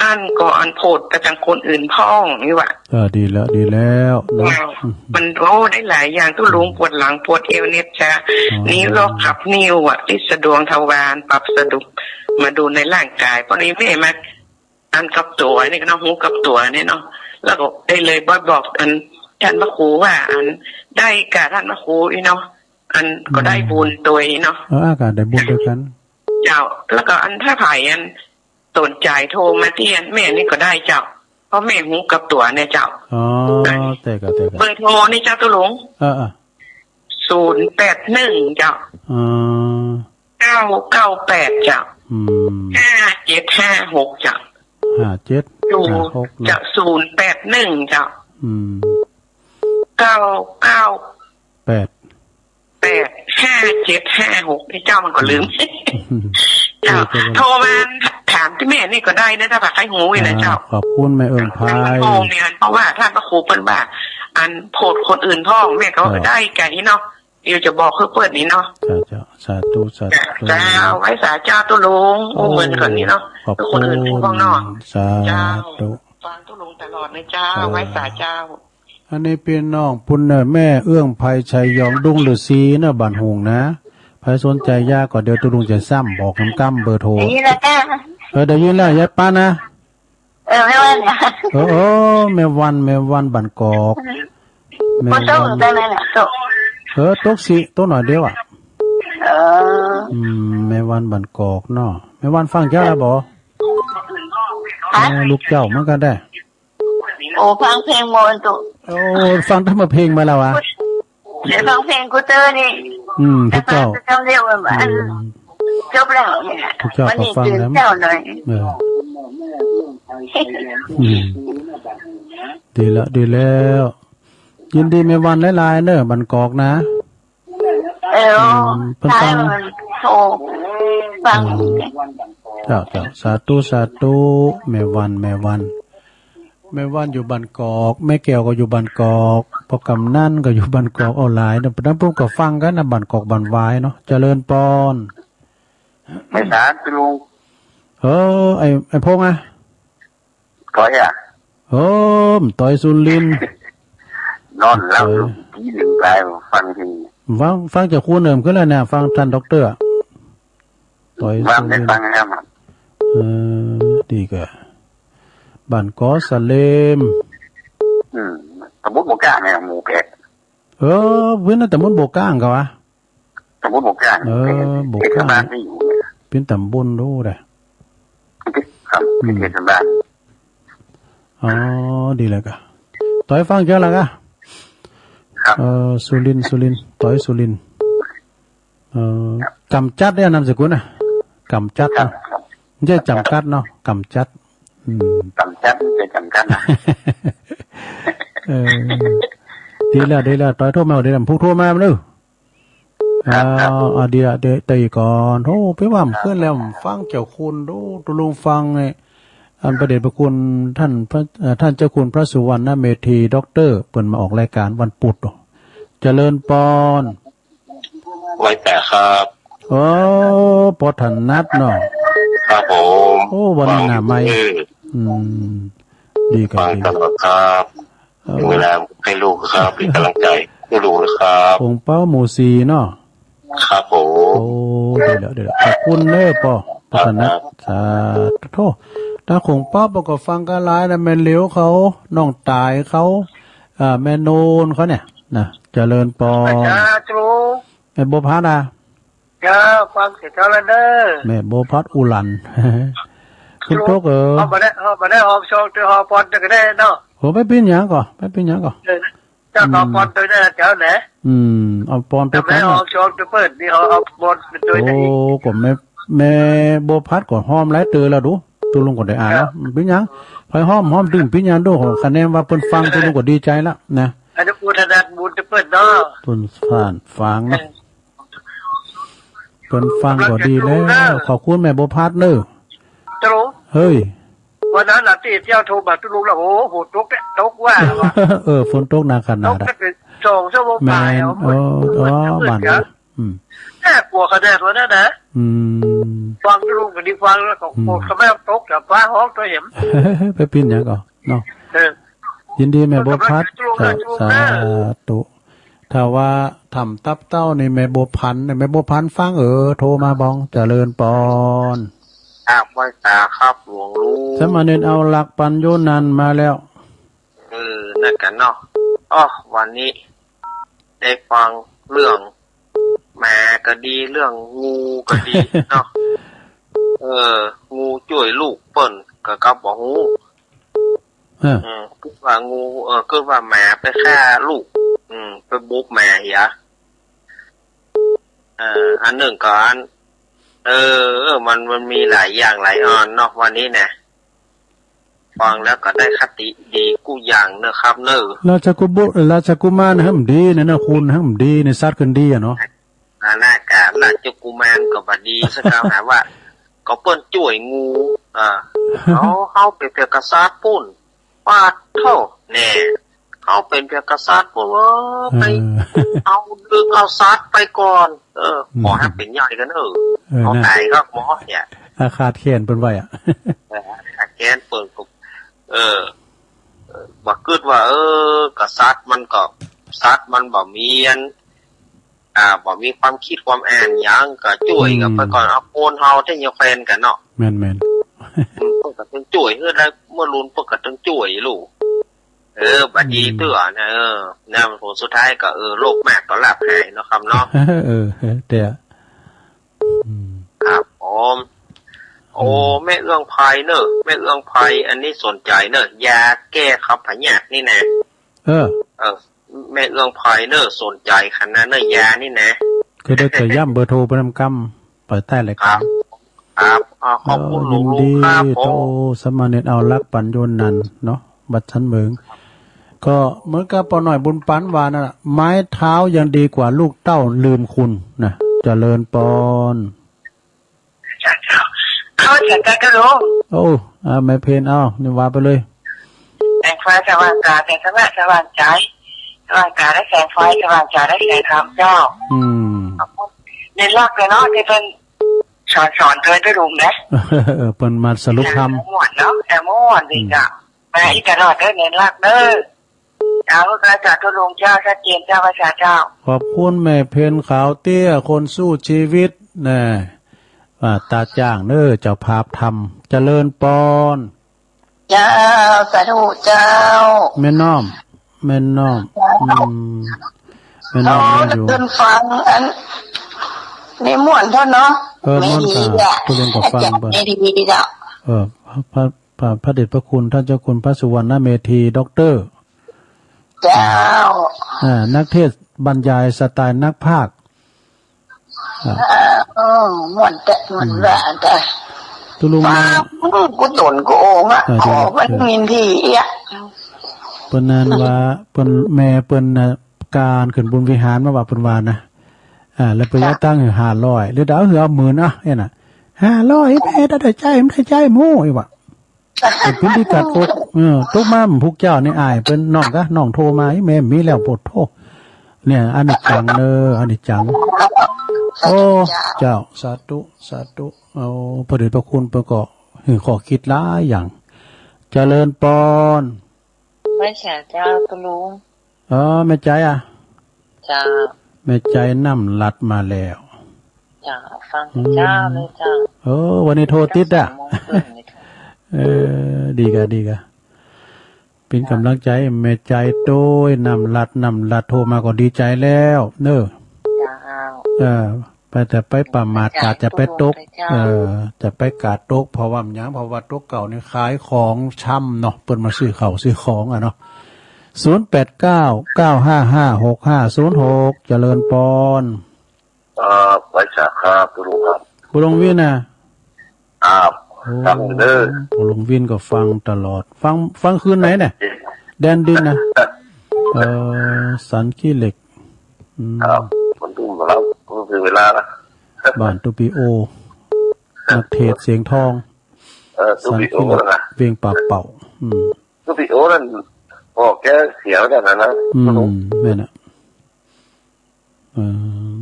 อันก็อันโผดไปทางคนอื่นพ่องนี่หว่า เออ ดีแล้ว ดีแล้วเนาะ ว้าว อืม มัน โอ้ ได้หลายอย่าง ตุ๊ลุง อืม ปวดหลังปวดเอวเนี่ยจ้ะ อ๋อ นี่ลอกขับนิ้วอะ ที่สะดวงทวาร ปรับสะดวก มาดูในร่างกาย พอดีแม่มา อันกับตั๋วนี่เนาะ ฮู้กับตั๋วนี่เนาะ แล้วก็ได้เลยบอก บอกอันท่านพระครูว่า อันได้กับท่านพระครูอีเนาะ อันก็ได้บุญโดยเนาะ เออ อาก็ได้บุญด้วยกัน เจ้า แล้วก็อันถ้าไผอันสนใจโทรมาที่อันแม่นี่ก็ได้เจ้า เพราะแม่ฮู้กับตั๋วเนี่ยเจ้า อ๋อ อัน แต่ก็ แต่ก็ เบอร์โทรนี่เจ้าตุ๊ลุง เออ เออ ศูนย์แปดหนึ่ง เจ้า อ๋อ เก้าเก้าแปด เจ้า อืม ห้าเจ็ดห้าหก เจ้า ห้าเจ็ดห้าหก เนาะ เจ้า ศูนย์แปดหนึ่ง เจ้า อืม เก้าเก้าแปด แปด ห้าเจ็ดห้าหก นี่เจ้ามันก็ลืม อืม เจ้า โทรมาถามที่แม่นี่ก็ได้นะ ถ้าใครฮู้นะเจ้า อ่า ขอบคุณแม่เอื้องไพร โทรเนี่ย เพราะว่าท่านพระครูเปิ้นว่า อันโผดคนอื่นพ่อง แม่ก็ เจ้า ได้ไก่เนาะ เดี๋ยวจะบอกคือเปิ้นนี่เนาะ เจ้า เจ้า สาธุ สาธุ เจ้า ไหว้สาเจ้าตุ๊ลุง โอ้ อู้เหมือนก่อนนี่เนาะ ขอบคุณ คือคนอื่นเป็นพวกนอก สาธุ เจ้า ฟังตุ๊ลุงตลอดนะเจ้า เออ ไหว้สาเจ้า อันนี้พี่น้องปุ้นเนอะ แม่เอื้องไพร ชัยยอง ดุงฤๅษีเนอะ บ้านหุงนะ ใผสนใจยาก็เดี๋ยวตุ๊ลุงจะซ้ำบอกนำกำเบอร์โทร ได้ยินแล้วจ้า เออ ได้ยินแล้ว ยายป้านะ เออ แม่วันเนี่ย เออ เออ แม่วัน แม่วันบ้านกอก แม่วัน บ่ต้องได้ไหมเนี่ย โตะ เออ ตกสิ โตะหน่อยเดียวอะ เออ อืม แม่วันบ้านกอกเนาะ แม่วันฟังเจ้าแล้วบ่ ฮะ เออ ลูกเจ้าเหมือนกันได้ โอ้ ฟังเพลงโมนโตะ โอ้ ฟังแต่มาเพลงมาแล้ววะ เดี๋ยวฟังเพลงกูเตอร์นี่ อืม ผู้เจ้า แต่ฟังแต่คำเดียวมัน อืม จบแล้วเนี่ย ผู้เจ้าก็ฟังแล้ว วันนี้ตื่นเช้าหน่อย เออ อืม ดีแล้ว ดีแล้ว ยินดีแม่วันหลายๆเนอะ บ้านกอกนะ เออ อืม เพิ่นฟัง ใช่ มันโทรฟัง อืม เจ้า เจ้า สาธุ สาธุ แม่วัน แม่วัน แม่วันอยู่บ้านกอก แม่แก้วก็อยู่บ้านกอก พ่อกำนันก็อยู่บ้านกอก เอาหลายเนาะ ปะนั้นพวกก็ฟังกันนะ บ้านกอกบ้านวายเนาะ เจริญปอน ไม่สารตุลุง เออ ไอ้ ไอ้พงษ์อะ ต่อยอะ เออ ต่อยสุรินทร์ นอนหลับ เออ อยู่ปีหนึ่งตาย ฟังที ฟัง ฟังจากครูเนิ่มขึ้นแล้วเนี่ย ฟังท่านด็อกเตอร์อะ ต่อย ว่า สุ ไม่ รินทร์ ฟังนะครับ เออ ดีกะ บ้านกอสะเลม อืม ตำบลบ่อก้างเนี่ย หมู่แปด เออ เพิ่นน่ะตำบลบ่อก้างกะวะ ตำบลบ่อก้าง เออ บ่อก้าง เทศบาลที่อยู่เนี่ย เป็นตำบลรู้ได้ ครับ อืม เป็นเทศบาล อ๋อ ดีแล้วกะ ต่อยฟังเจ้าละกะ ครับ เออ สุรินทร์ สุรินทร์ ต่อยสุรินทร์ เอ่อ กำจัดเนี่ยนามสกุลน่ะ กำจัด ครับ เนาะ ครับ ไม่ใช่จำกัดเนาะ กำจัด อืม กำจัด ไม่ใช่จำกัดนะ เออ ดีแล้ว ดีแล้ว ต่อยโทรมา ดีแล้ว ผู้โทรมาเด้อ ครับ ครับ อ่า อ่า ดีละ เดี๋ยว แต่ก่อน โอ้ ไปว่ามันขึ้นแล้ว ฟังเจ้าคุณดู ตุ๊ลุงฟังเนี่ย อันพระเดชพระคุณท่านพระ เอ่อ ท่านเจ้าคุณพระสุวรรณเมธี ด็อกเตอร์ เปิ้นมาออกรายการวันพุธ เจริญปอน ไหว้แต่ครับ โอ้ ปอถนัดเนาะ ครับผม โอ้ วันนี้หน้าใหม่ ฟังอยู่เด้อ อืม ดีครับ ฟัง ดี ตลอดครับ เออ ถึงเวลาให้ลูกครับ เป็นกำลังใจให้ลูกนะครับ โป่งเป้าหมู่สี่เนาะ ครับผม โอ้ ดีแล้ว ดีแล้ว ขอบคุณเด้อปอ ปอถนัด ครับ สาธุ ถ้าโป่งเป้าปอก็ฟังกันหลายนะ แม่เหลียวเขา น้องตายเขา อ่า แม่โนนเขาเนี่ยนะ เจริญปอน สาธุ แม่บัวพัดอ่ะ เจ้า ฟังเสียงเจ้าแล้วเด้อ แม่บัวพัดอุหลัน คุณตุ๊กเอ๋อ เอามาได้ เอามาได้ หอมซอง ตัวหอมปอนตัวก็ได้เนาะ โอ้ ไม่เป็นหยังก่อ ไม่เป็นหยังก่อ เออ เจ้าก็ อืม ปอนตัวได้เจ้าแหละ อืม เอาปอนตัว แต่แม่ กัน หอ น่ะ มซองตัวเปิ้นนี่ เอา เอาปอนตัว โอ้ ได้ ก็แม่ แม่บัวพัดก็หอมหลายเตอแล้วดู ตุ๊ลุงก็ได้อ่านแล้ว ครับ มันเป็นหยัง ไผหอม หอมดึงเป็นหยังดู คะแนนว่าเปิ้นฟัง ตุ๊ลุงก็ดีใจละนะ อนุโมทนาบุญตัวเปิ้นเนาะ เปิ้นฟัง ฟังเนาะ เออ เปิ้นฟังก็ดีแล้ว ขอบคุณแม่บัวพัดเนอะ ฮัลโหล เฮ้ย โอ วันนั้นน่ะ ตี้เตี้ยวโทรมาตุ๊ลุงแล้ว โอ้ ฝนตกเนี่ย ตกว่าแล้วว่ะ เออ ฝนตกหนักขนาดอะ ตกเป็นสองชั่วโมง แม่น บ่ายอะ โอ้ โอ้ มัน มัน นะ อืม น่ากลัวขนาดวันนั้นนะ อืม ฟังตุ๊ลุงก็ดี ฟังแล้วก็ อืม โอ้ กำลังตก แต่ฟ้าฮ้องตัวเห็น ไปปิ้นหยังก่อเนาะ เออ ยินดีแม่บัวพัด กำลังตุ๊ลุง จ้ะ ตุ๊ลุง สาธุ ถ้าว่าถ้ำตับเต่านี่แม่บัวพันธุ์ แม่บัวพันธุ์ฟัง เออ โทรมาบ้อง เจริญปอน ครับ ไหว้สาครับหลวงลุง สามเณรเอาหลักปัญญูนันท์มาแล้ว เออ นั่นกันเนาะ อ้อ วันนี้ได้ฟังเรื่องหมาก็ดี เรื่องงูก็ดีเนาะ เออ งูจ้วยลูกเปิ้นก็ ก็บ่ฮู้ เออ อืม กึ๊ดว่างู เออ กึ๊ดว่าหมาไปฆ่าลูก อืม ไปบุกหมาเหีย เออ อันหนึ่งก็อัน เออ มัน มันมีหลายอย่างหลายอันเนาะ วันนี้นะ ฟังแล้วก็ได้คติดีกู้อย่างเนอะครับเนอะ ราชกุบุ ราชกุมารห้ามดีเนี่ยนะ คุณห้ามดีเนี่ย สัตว์ขึ้นดีอะเนาะ อันนั้นกะราชกุมารก็บ่ดีสักคำ หาว่า ก็เปิ้นจ้วยงู อ่า เฮา เฮาเป็นเพียงกษัตริย์ปุ้น ปาดโธ่ แน่ เฮาเป็นเพียงกษัตริย์ปุ้น เออ ไป เออ เอาดึงเอาสัตว์ไปก่อน เออ อืม ขอให้เป็นใหญ่กันเนอะ เออ เอา นะ ไก่ก็หมอเนี่ย อาฆาตแค้นเปิ้นไว้อะ เออ อาฆาตแค้นเปิ้นก็ เออ เออ บ่กึ๊ดว่า เออ กษัตริย์มันก็ สัตว์มันบ่มีอัน อ่า บ่มีความคิดความอ่านหยัง ก็จ้วยกันไปก่อน อืม เอาคนเฮาที่ยังแควนกันเนาะ แม่นๆ อืม เปิ้นก็ต้องจ้วย เออ ได้เมื่อลุนเปิ้นก็ต้องจ้วยลูก เออ บ่ดี อืม เตื้อนะ เออ นะ ผลสุดท้ายก็ เออ โลภมากก็ลาภหายเนาะครับเนาะ เออ แต่ อืม ครับผม โอ้ อืม แม่เอื้องไพรเนอะ แม่เอื้องไพร อันนี้สนใจเนอะ ยาแก้ขับพยาธินี่นะ เออ เออ แม่เอื้องไพรเนอะ สนใจขนาดเนอะ ยานี่นะ คือได้แต่ย้ำเบอร์โทรไปนำกำ ไปใต้รายการ ครับ ครับ อ่า ขอบคุณ เออ หลวงลุง ยินดี ครับผม โต สามเณรเอาหลักปัญญูนันท์เนาะ บัดชั้นเมือง ก็เหมือนกับป้าน้อยบุญปันว่านั่นน่ะ ไม้เท้ายังดีกว่าลูกเต้าลืมคุณนะ เจริญปอน เจ้า เข้าใจกันก็รู้ โอ้ อ่า แม่เพน เอา นี่ว่าไปเลย แสงไฟสว่างกาย แสงธรรมะสว่างใจ สว่างกายได้แสงไฟ สว่างใจได้แสงธรรม เจ้า อืม ขอบคุณ เน้นหลักเลยเนาะ ที่เปิ้นสอน สอนโดยตรงนะ เออ เปิ้นมาสรุปธรรม ม่วนเนาะ แต่ม่วนดี อืม จ้ะ มาอีกตลอดเด้อ เน้นหลักเด้อ เอา ก็สาธุหลวงเจ้า ชัดเจนเจ้า พระสาเจ้า ขอบคุณแม่เพนขาวเตี้ย คนสู้ชีวิตนะ อ่า ตาจ้างเด้อ เจ้าภาพธรรม เจริญปอน เจ้า สาธุเจ้า แม่น้อม แม่น้อม เจ้า อืม แม่น้อม อ๋อ ยังอยู่ เดินฟังอัน นี่ม่วนเท่าเนาะ เออ ม่วนค่ะ แม่ดีอะ ผู้เรียนก็ฟัง อาจารย์ เปิ้น แม่ดีเจ้า เออ พระ พระ พระ พระเดชพระคุณท่านเจ้าคุณพระสุวรรณเมธี ด็อกเตอร์ เจ้า อ่า นักเทศน์บรรยายสไตล์นักพากย์ อ่า เออ ม่วนแต่ ม่วน อืม ว่าแต่ ตุลุง ฟัง มา กูตนกูโองอะ เออ ขอ เดี๋ยว มัน เออ มีที่เอี้ยะ เปิ้นนั้นว่า เปิ้น แม่เปิ้นน่ะ การขึ้นบุญวิหารมาว่าเปิ้นว่านะ อ่า แล้วเปิ้น จ้ะ เอาตังค์ให้ห้าร้อย หรือเอา เอาหมื่น อ่ะ เนี่ยน่ะ ห้าร้อย แม่ได้ใจ มันได้ใจหมู่ อีกว่ะ เป็นพิธีการตก เออ ตกมา พวกเจ้านี่อาย เป็นน้องกะ น้องโทรมา อีแม่มีแล้ว โพดโธ่ เนี่ย อันนี้จังเนอะ อันนี้จัง โอ้ เจ้า สาธุ สาธุ เอา พระเดชพระคุณเปิ้นก็ให้ข้อคิดหลายอย่าง เจริญปอน ไหว้สาเจ้า ตุลุง เออ แม่ใจอ่ะ เจ้า แม่ใจน้ำลัดมาแล้ว เจ้า ฟัง อืม เจ้าเลยเจ้า เออ วันนี้โทรติดอ่ะ สองโมงครึ่งเลยค่ะ เออ ดีกะ ดีกะ เป็นกำลังใจ แม่ใจโต้ย น้ำลัด น้ำลัดโทรมาก็ดีใจแล้ว เนอะ เจ้า เออ ไปแต่ไปประมาท เจ้า กาดจะไปตก เจ้า เออ จะไปกาดตก เพราะว่าหยัง เพราะว่าตัวเก่านี่ขายของชำเนาะ เปิ้นมาซื้อข้าวซื้อของอะเนาะ ศูนย์แปดเก้า เก้าห้าห้า หกห้าศูนย์หก เจริญปอน ครับ ไหว้สาครับ ตุลุงครับ ปู่หลวงวินนะ ครับ โอ้ ฟังเด้อ ปู่หลวงวินก็ฟังตลอด ฟัง ฟังคืนไหนเนี่ย แดนดินนะ เออ สันขี้เหล็ก อืม ครับ มันทุ่มแล้ว มันถึงเวลาแล้ว บ้านตูปิโอ นักเทศน์เสียงทอง เออ ตุ๊กปีโอนะ เวียงป่าเป้า อืม ตุ๊กปีโอนั่น โอ้ แกเสียแล้วนะ อืม แม่นน่ะ เออ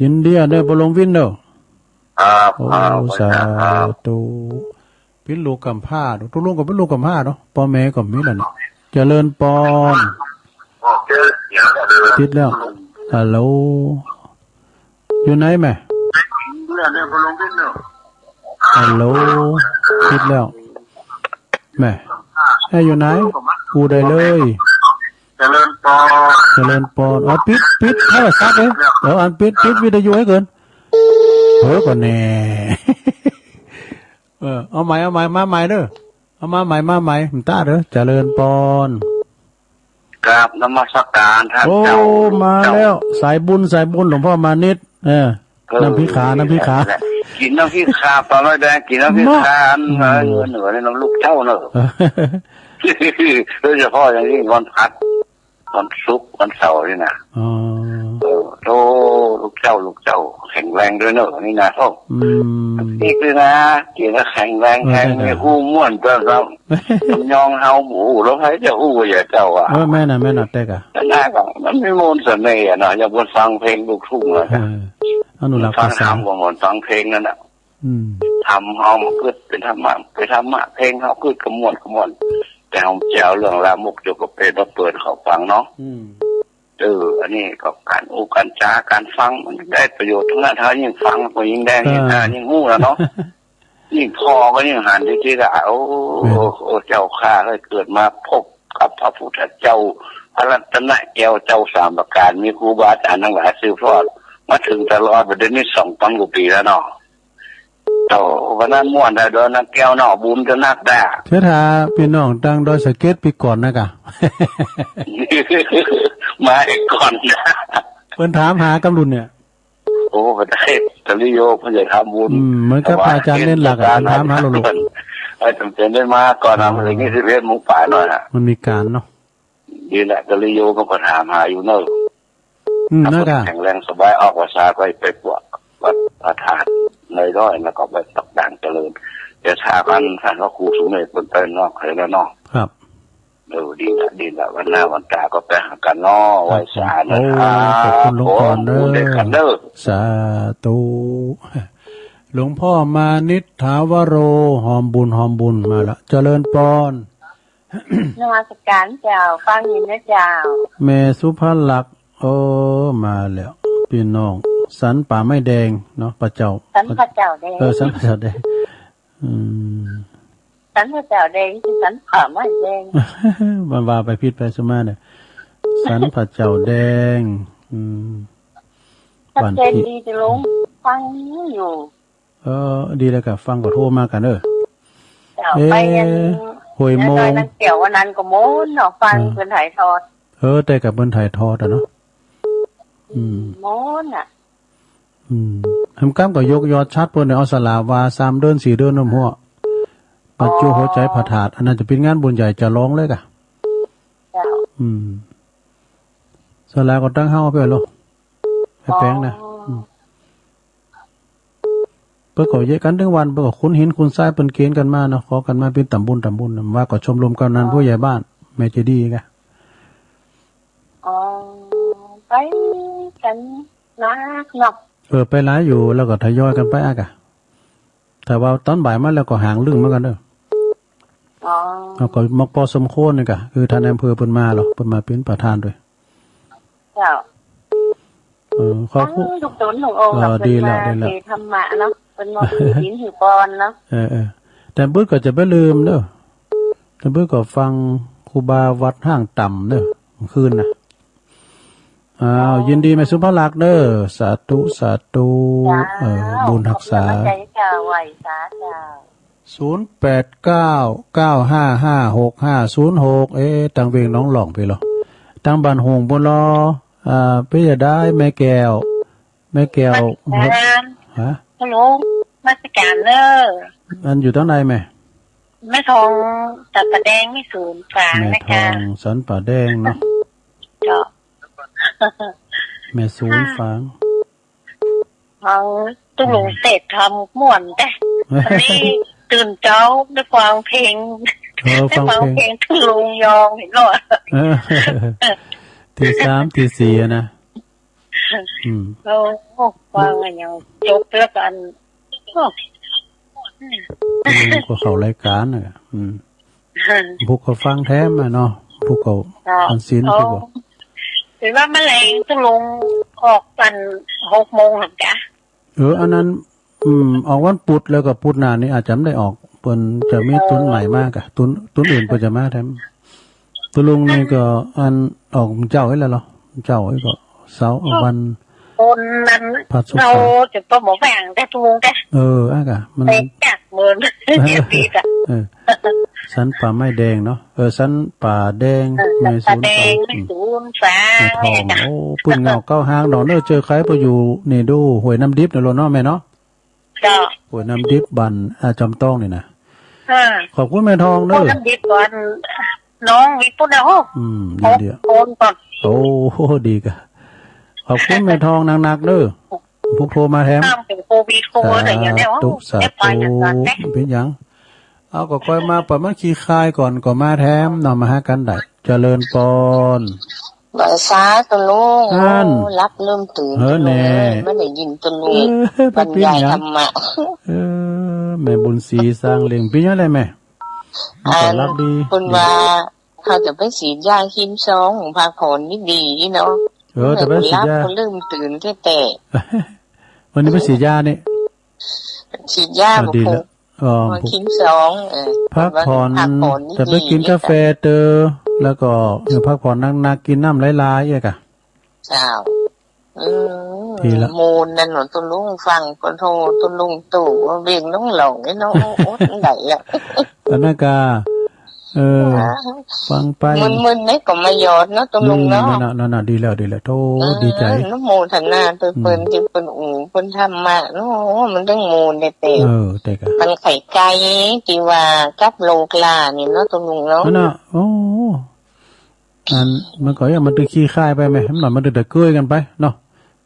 ยินดีเด้อ พ่อหลวงวินเด้อ ครับ โอ้ ครับ สาธุ ครับ เปิ้นลูกกำพร้าเนาะ ตกลงก็เปิ้นลูกกำพร้าเนาะ ป้อแม่ก็มีแล้วเนาะ เจริญปอน โอเค ติดแล้ว ฮัลโหล อยู่ไหนแม่ ฮัลโหล ติดแล้ว แม่ เอ้ย อยู่ไหน อู้ได้เลย เจริญปอน เจริญปอน อ๋อ ปิด ปิดโทรศัพท์เอ้ย เดี๋ยวอันปิด ปิดวิทยุให้เกิน เฮ้ย ก่อนแน่ เออ เอาใหม่ เอาใหม่ มาใหม่เด้อ เอามาใหม่ มาใหม่ มันตาเด้อ เจริญปอน กราบนมัสการท่าน โอ้ เจ้า มาแล้ว เจ้า สายบุญ สายบุญ หลวงพ่อมานิด เออ เออ น้ำพริกขา น้ำพริกขา กินน้ำพริกขา ปลาร้อยแดง กินน้ำพริกขา มา อัน อืม เหนือ เหนือนี่น้ำลูกเจ้าเนอะ โดยเฉพาะอย่างยิ่งวันพัด วันศุกร์ วันเสาร์นี่นะ อ๋อ เออ โธ่ ลูกเจ้า ลูกเจ้า แข็งแรงด้วยเนอะ นี่นะ โอ้ อืม อีกด้วยนะ เก่งและแข็งแรง เออ แข็ง ใช่ มี ใช่ ฮู้ม่วน ตัวเรา ยองเฮาหมู แล้วใครจะฮู้ว่าอย่าเจ้าอ่ะ เออ แม่นน่ะ แม่นน่ะ แต่กะ แต่หน้าก็มันมีมนต์เสน่ห์อะเนาะ อย่างคนฟังเพลงลูกทุ่งอะ เออ อนุรักษ์ภาษา ฟังธรรมกว่าคนฟังเพลงนั่นน่ะ อืม ธรรมเฮามันเกิดเป็นธรรมะ เป็นธรรมะ เพลงเฮาเกิดกระม่วนกระม่วน แต่เฮาจะเอาเรื่องลามกจกกระเปรดมาเปิดเขาฟังเนาะ อืม เออ อันนี้ก็การอู้การจาการฟังมันได้ประโยชน์ทั้งนั้น ถ้ายิ่งฟังก็ยิ่งได้ อ่า ยิ่งอ่านยิ่งฮู้แล้วเนาะ ยิ่งพอก็ยิ่งหันทีๆก็ โอ้ แม่น โอ้ เจ้าข้าเอ้ย เกิดมาพบกับพระพุทธเจ้า พระรัตนแก้วเจ้าสามประการ มีครูบาอาจารย์ทั้งหลายสืบทอดมาถึงตลอด บัดเดี๋ยวนี้สองพันกว่าปีแล้วเนาะ เจ้า วันนั้นม่วนได้เด้อ นักแก้วเนาะ บุญจะนักได้ เทื่อถ้าพี่น้องตั้งดอยสะเก็ดปีก่อนนะกะ มาอีกก่อนนะ เปิ้นถามหากำลุนเนี่ย โอ้ บ่ได้ ตะลิโยเพิ่นจะทำบุญ อืม เหมือนกับ ถวาย พระอาจารย์เน้นหลักอะ เพิ่นถามหาโลโล เออ จำเป็นได้มาก่อนนะ อ๋อ มันถึงยี่สิบเอ็ดโมงปลายหน่อยอะ มันมีการเนาะ นี่แหละ ตะลิโยมันก็ถามหาอยู่เนอะ อืม ถ้า นะกะ เพิ่นแข็งแรงสบาย ออกพรรษาก็ไปปวกวัดพระธาตุในร้อย แล้วก็ไปปักด่างเจริญ แต่ถ้ามัน ถ้าว่าครูสุเมธเพิ่นไปนอกไทยแล้วเนาะ ครับ เออ ดีละ ดีละ วันหน้าวันตาก็ไปหากันเนาะ ครับ ไหว้สานะครับ โอ้ ขอบคุณหลวงพ่อเด้อ โอ้ บุญด้วยกันเด้อ สาธุ หลวงพ่อมานิษฐาวโร หอมบุญ หอมบุญ มาละ เจริญปอน นมัสการเจ้า ฟังอยู่นะเจ้า แม่สุภลักษณ์ โอ้ มาแล้ว พี่น้อง สันป่าไม้แดงเนาะ พระเจ้า สันพระเจ้าแดง เออ สันพระเจ้าแดง อืม สันพระเจ้าแดง คือสันป่าไม้แดง มันว่าไปผิดไปสมาเนี่ย สันพระเจ้าแดง อืม ชัดเจนดีจ้ะลุง ฟังอยู่ เออ ดีแล้วก็ฟังก็โทรมากันเด้อ เจ้า เอ๊ะ ไปอัน ห้วยโมง แม่น้อยนางแก้ววันนั้นก็ม่วนเนาะ ฟัง เออ เพิ่นถ่ายทอด เออ แต่กับเพิ่นถ่ายทอดอะเนาะ อืม ม่วนอะ อืม แหมกำก็ยกยอดชาร์จเปิ้นเนี่ย เอาสลาว่าสามเดือนสี่เดือนนำหัว ประจุหัวใจพระธาตุ อันนั้นจะเป็นงานบุญใหญ่จะร้องเลยกะ เจ้า อืม สลาก็ตั้งเฮาไปโลด ไอ้แปงนะ อ๋อ อืม เปิ้นก็เยียะกันตึงวัน เปิ้นก็ขนหินขนทราย เปิ้นเกณฑ์กันมาเนาะ ขอกันมาเป็นตำบุญ ตำบุญ ว่าก็ชมรมกำนัน อ๋อ ผู้ใหญ่บ้าน แม่เจดีย์กะ อ๋อ ไปกันนักเนาะ เออ ไปหลายอยู่ แล้วก็ทยอยกันไปอะกะ ถ้าว่าตอนบ่ายมาแล้วก็ห่างลึ่งเหมือนกันเด้อ อ๋อ แล้วก็มากพอสมควรนี่กะ คือท่านนายอำเภอเปิ้นมาเหรอ เปิ้นมาเป็นประธานด้วย เจ้า เออ ขอบคุณ ทั้งลูกศิษย์ลูกโอ่ง เออ เนาะ เปิ้น ดีแล้ว มา ดีแล้ว เทศน์ธรรมะเนาะ เปิ้นมา เออ เออ ถือศีลถือปอนเนาะ เออ เออ แต่บึกก็จะไปลืมเด้อ แต่บึกก็ฟังครูบาวัดห้างต่ำเด้อ เมื่อคืนนะ อ้าว ยินดีแม่สุภลักษณ์เด้อ สาธุ สาธุ เจ้า เออ บุญฮักษา ขอบคุณกำลังใจเจ้า ไหว้สาเจ้า ศูนย์แปดเก้า เก้าห้าห้า หกห้าศูนย์หก เอ๊ะ ตังเวียงหนองหล่องพี้เหรอ ตังบ้านโฮงปู้นเหรอ อ่า เปียดาย แม่แก้ว แม่แก้ว นมัสการ ฮะ ฮัลโหล นมัสการเด้อ อันอยู่ตังใดแม่ แม่ทอง สันป่าแดง มีศูนย์กลาง แม่ นะ ทอ คะ ง สันป่าแดงเนาะ เจ้า แม่ศูนย์ฝาง เอา ตุ๊กลุงเทศน์ทำม่วนเด้ อันนี้ ตื่นเช้าได้ฟังเพลง เออ ได้ฟังเพลง ฟังเพลงตุลุงยองเนาะ เออ ตีสามตีสี่อะนะ อืม โอ้ ฟังอะยังจบแล้วกัน โอ้ อืม ก็เข้ารายการน่ะ อืม พวกก็ฟังแถมอะเนาะ พวกก็ เนาะ อันศีล โอ้ พวกก็ ถือว่าแมลงตุลุงออกวันหกโมงเหรอจ๊ะ เออ อันนั้น อืม ออกวันพุธ แล้วก็พุธหน้านี่อาจจะไม่ได้ออก เปิ้นจะมีตุนใหม่มากะ ตุน ตุนอื่นเปิ้นจะมาแถม ตุลุงนี่ก็อันออกเจ้าอีกแล้วเหรอ เจ้าอีกก็เสาร์วัน คนนั้น พระศุกร์ เรา เสาร์ จะต้องบอกแบ่งแต่ตุลุงแต่ เออ อ่ะกะ มัน ไปจากเมือง เออ ดีจ้ะ เออ สันป่าไม้แดงเนาะ เออ สันป่าแดง เออ แม่ สันป่าแดง ศูนย์สาม แม่ ศูนย์สาม แม่ทอง เนี่ยจ้ะ โอ้ ปื้นเหงาเก้าห้างดอกเนอะ เจอใครไปอยู่นี่ดู ห้วยน้ำดิบเนอะ โลเนาะแม่เนาะ เจ้า ห้วยน้ำดิบบ้าน อ่า จอมตองนี่นะ อ่า ขอบคุณแม่ทองเด้อ ห้วยน้ำดิบก่อน น้องวิปุณนะโห อืม เดี๋ยว โอนก่อน โอ้โห ดีกะ ขอบคุณแม่ทองนักๆเด้อ พวกโทรมาแถม ข้ามเป็นโควิดโควิดอะไรอย่างเนี้ย สาธุ โอ้ สาธุ เรียบร้อยอย่างนั้นนะ เป็นหยัง เอาก็ค่อยมา ปล่อยมันขี้คายก่อน ก็มาแถมเนาะ มาหากันได้ เจริญปอน ไหว้สาธุลุง อัน โอ้ หลับลืมตื่น เออ แน่ ไม่ได้ยินตุลุง เออ บรรยายธรรมะ เออ แม่บุญศรีสร้างเล่ง เป็นยังไงแม่ มันก็ อัน หลับดี เพิ่นว่า เขาจะไปฉีดยาเข็มสอง พักผ่อนดีๆเนาะ เออ จะไปฉีดยา หลับก็ลืมตื่นแท้ๆ วันนี้ไปฉีดยานี่ ฉีดยา อ่า ดีแล้ว บุก อ๋อ พอ บุก เข็มสอง เออ พักผ่อน พักผ่อนดีๆ จะไปกินกาแฟเตอ แล้วก็ เออ พักผ่อนหนักๆ กินน้ำหลายๆ เอ้ยกะ เจ้า อืม ดีละ โมนนั่นหนูตุลุงฟังก็โทรตุลุงตู่ว่าเบ่งน้องหลงไอ้น้องโอ๊ตไหนอ่ะ อันนั้นกะ เออ อ่า ฟังไป มึนๆ นี่ก็มาหยอดเนาะตุลุงเนาะ อืม นั่นน่ะ นั่นน่ะ ดีแล้ว ดีแล้ว โธ่ เออ ดีใจ อนุโมทนาตัวเปิ้น อืม ที่เปิ้นอู่เปิ้นธรรมะเนาะ มันต้องโมนแต่ เออ แต่กะ มันไข่ไก่ที่ว่ากับโลกลานี่เนาะตุลุงเนาะ นั่นน่ะ โอ้ อัน มันก็ยังมันตึกขี้คายไปไหม มันหน่อยมันตึกแต่เกยกันไปเนาะ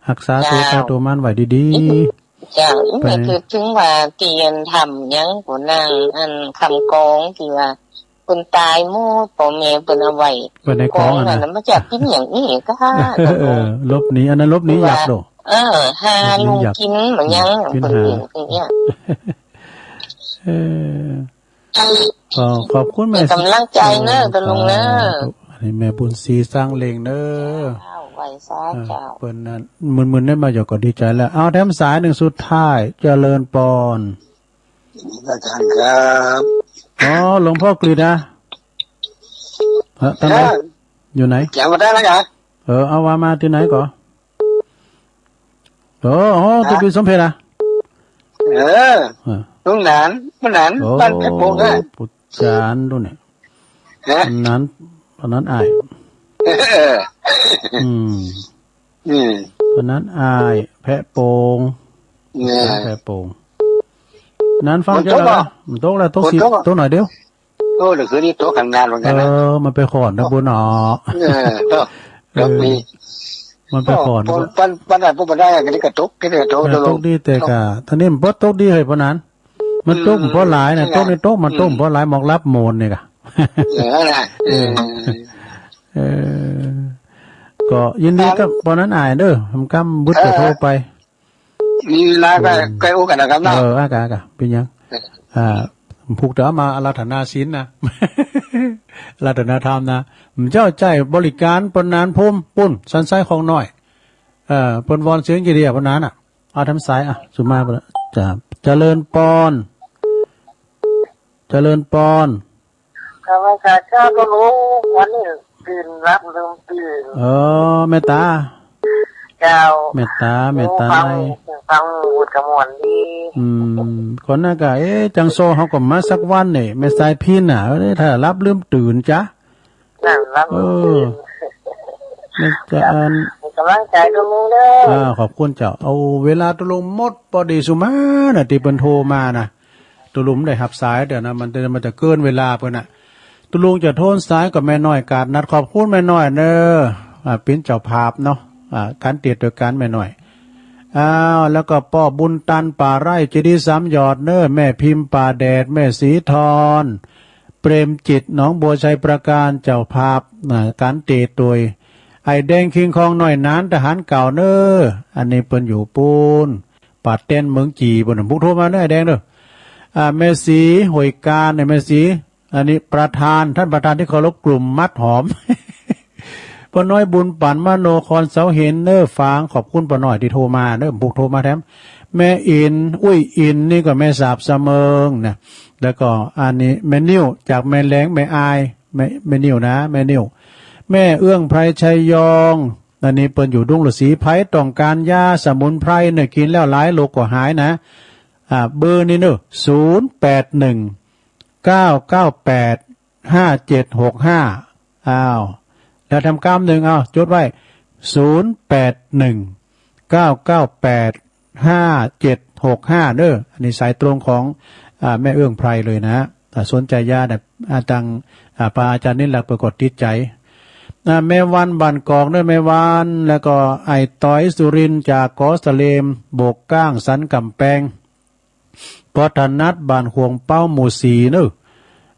รักษาตัว เจ้า ใครตัวมันไว้ดีๆ เจ้า อีแม่ ไป คือถึงว่าเตียนทำหยังผู้นางอันคำกองที่ว่าคนตายหมู่พ่อแม่เปิ้นเอาไว้ ไว้ในกองอะนะ กองนั่นน่ะ มันจะเป็นอย่างนี้ก็ เออ หลบหนี อันนั้นหลบหนีอยากโดด เออ หา หลบหนีอยาก ลุงกินเหมือนยัง อืม กิน เปิ้น หา เองอย่างเงี้ย เออ ก็ขอบคุณแม่ เป็นกำลังใจเนอะ สาธุ ตะลุงเนอะ สาธุ อันนี้แม่บุญศรีสร้างเล่งเนอะ เจ้า ไหว้สา เออ เจ้า เปิ้นนั่น มึนๆ ได้มาหยอกก็ดีใจแล้ว เอาแถมสายหนึ่งสุดท้าย เจริญปอน อาจารย์ครับ อ๋อ หลวงพ่อกฤษนะ เออ ตอนไหน เออ อยู่ไหน แจ๋วมาได้แล้วเหรอ เออ เอาว่ามาที่ไหนก่อน โอ้โห ฮะ ตัวพี่สมเพชรอะ เออ เออ ลุงหนาน ป้าหนาน โอ้ บ้านแพะโป่งอะ ปุจจานดูเนี่ย ฮะ อันนั้น อันนั้นอ้าย เออ อืม อืม อันนั้นอ้าย แพะโป่ง เนี่ย แพะโป่ง นั้นฟัง มันตก เจ้าละ อะ มันตกแล้ว ตกสิ มันตกอะ ตกหน่อยเดียว โอ้ เดี๋ยวคืนนี้ตกกันนานเหมือนกันนะ เออ มันไปขอนนะบุญเนาะ เออ ตก เออ ตกมี มันไปขอน โอ้ ปน ปน ปนได้ ปนบ่ได้ อันนี้ก็ตก แค่นี้ก็ตก เออ ตกลง ตกดีแต่กะ ตอนนี้มันบ่ตกดีเฮ้ย ปานนั้น มันตก อืม บ่หลายนะ ใช่ ตกนี่ตก มันตก อืม บ่หลาย หมอกลับโมนนี่กะ เออ นั่นแหละ เออ เออ เออ ก็ยินดีกับ ครับ ปานนั้นอ้ายเด้อ คำๆ บุตรจะ เออ โทรไป มีเวลาก็ อืม ค่อยอู้กันนะครับเนาะ เออ อากะ อากะ เป็นหยัง เออ อ่า ผูกเต๋อมาอาราธนาศีลนะ อาราธนาธรรมนะ ผมเจ้าใจบริการปนนานภูมิปุ้น สันไซของน้อย เออ ปนวอนเสียงกี่เดียปนนานอ่ะ เอาทำสายอ่ะ สุมาปะละ จะ เจริญปอน เจริญปอน ข้าพเจ้าเจ้าก็รู้วันนี้ตื่นรับลืมตื่น เออ แม่ตา เจ้า แม่ตา แม่ตา ฟัง ใน ฟังบุตรกระมวลดี อืม คนนั้นก็ เอ๊ะ จังโซเขาก็มาสักวันนี่ แม่สายพินน่ะ เอ้ย ถ้ารับลืมตื่นจ้ะ นั่นรับลืมตื่น เออ นี่ก็อัน เป็นกำลังใจกับมึงเด้อ อ่า ขอบคุณเจ้า เอาเวลาตกลงหมดพอดีสุมาน่ะ ที่เปิ้นโทรมาน่ะ ตุลุงได้รับสายเดี๋ยวนะ มันจะ มันจะเกินเวลาเปิ้นน่ะ ตุลุงจะโทนสายกับแม่น้อยกาดนัด ขอบคุณแม่น้อยเนอะ อ่า เป็นเจ้าภาพเนาะ อ่า การเตรียมตัวการแม่น้อย อ้าว แล้วก็ป้อบุญตันป่าไร่ เจดีย์สามยอดเนอะ แม่พิมพ์ป่าแดด แม่ศรีทอน เปรมจิต หนองบัวชัยปราการ เจ้าภาพนะ การเตะตวย ไอ้แดงคิงคองน้อยหนาน ทหารเก่าเนอะ อันนี้เปิ้นอยู่ปูน ป่าเต็นเมืองจี่ปูน บุกโทรมาเนอะ ไอ้แดงเนอะ อ่า แม่ศรีหอยกาญเนี่ย แม่ศรี อันนี้ประธาน ท่านประธานที่เคารพ กลุ่มมัดหอม ป้าน้อยบุญปัน มโนคร เสาหินเนอะ ฝาง ขอบคุณป้าน้อยที่โทรมาเนอะ บุกโทรมาแถม แม่อิน อุ้ยอิน นี่ก็แม่สาบเสมิงนะ แล้วก็อันนี้แม่นิ่ว จากแม่แหลง แม่อาย แม่ แม่นิ่วนะ แม่นิ่ว แม่เอื้องไพร ชัยยอง อันนี้เปิ้นอยู่ดุงฤาษี ไผต้องการยาสมุนไพรเนี่ย กินแล้วหลายโรคก็หายนะ อ่า เบอร์นี่เนอะ ศูนย์แปดหนึ่ง เก้าเก้าแปด ห้าเจ็ดหกห้า อ้าว แล้วแถมกำนึ่ง เอา จดไว้ ศูนย์แปดหนึ่ง เก้าเก้าแปด ห้าเจ็ดหกห้า เนอะ อันนี้สายตรงของ อ่า แม่เอื้องไพรเลยนะ ถ้าสนใจยาเนี่ย อ่า ตัง อ่า พระอาจารย์นิรักษ์เปิ้นก็ติดใจ อ่า แม่วันบ้านกอกเนอะ แม่วัน แล้วก็ไอ้ต๋อยสุรินทร์จากกอสะเลม โบกก้างสันกำแปง ปอถนัดบ้านขวงเป้าหมู่สี่เนอะ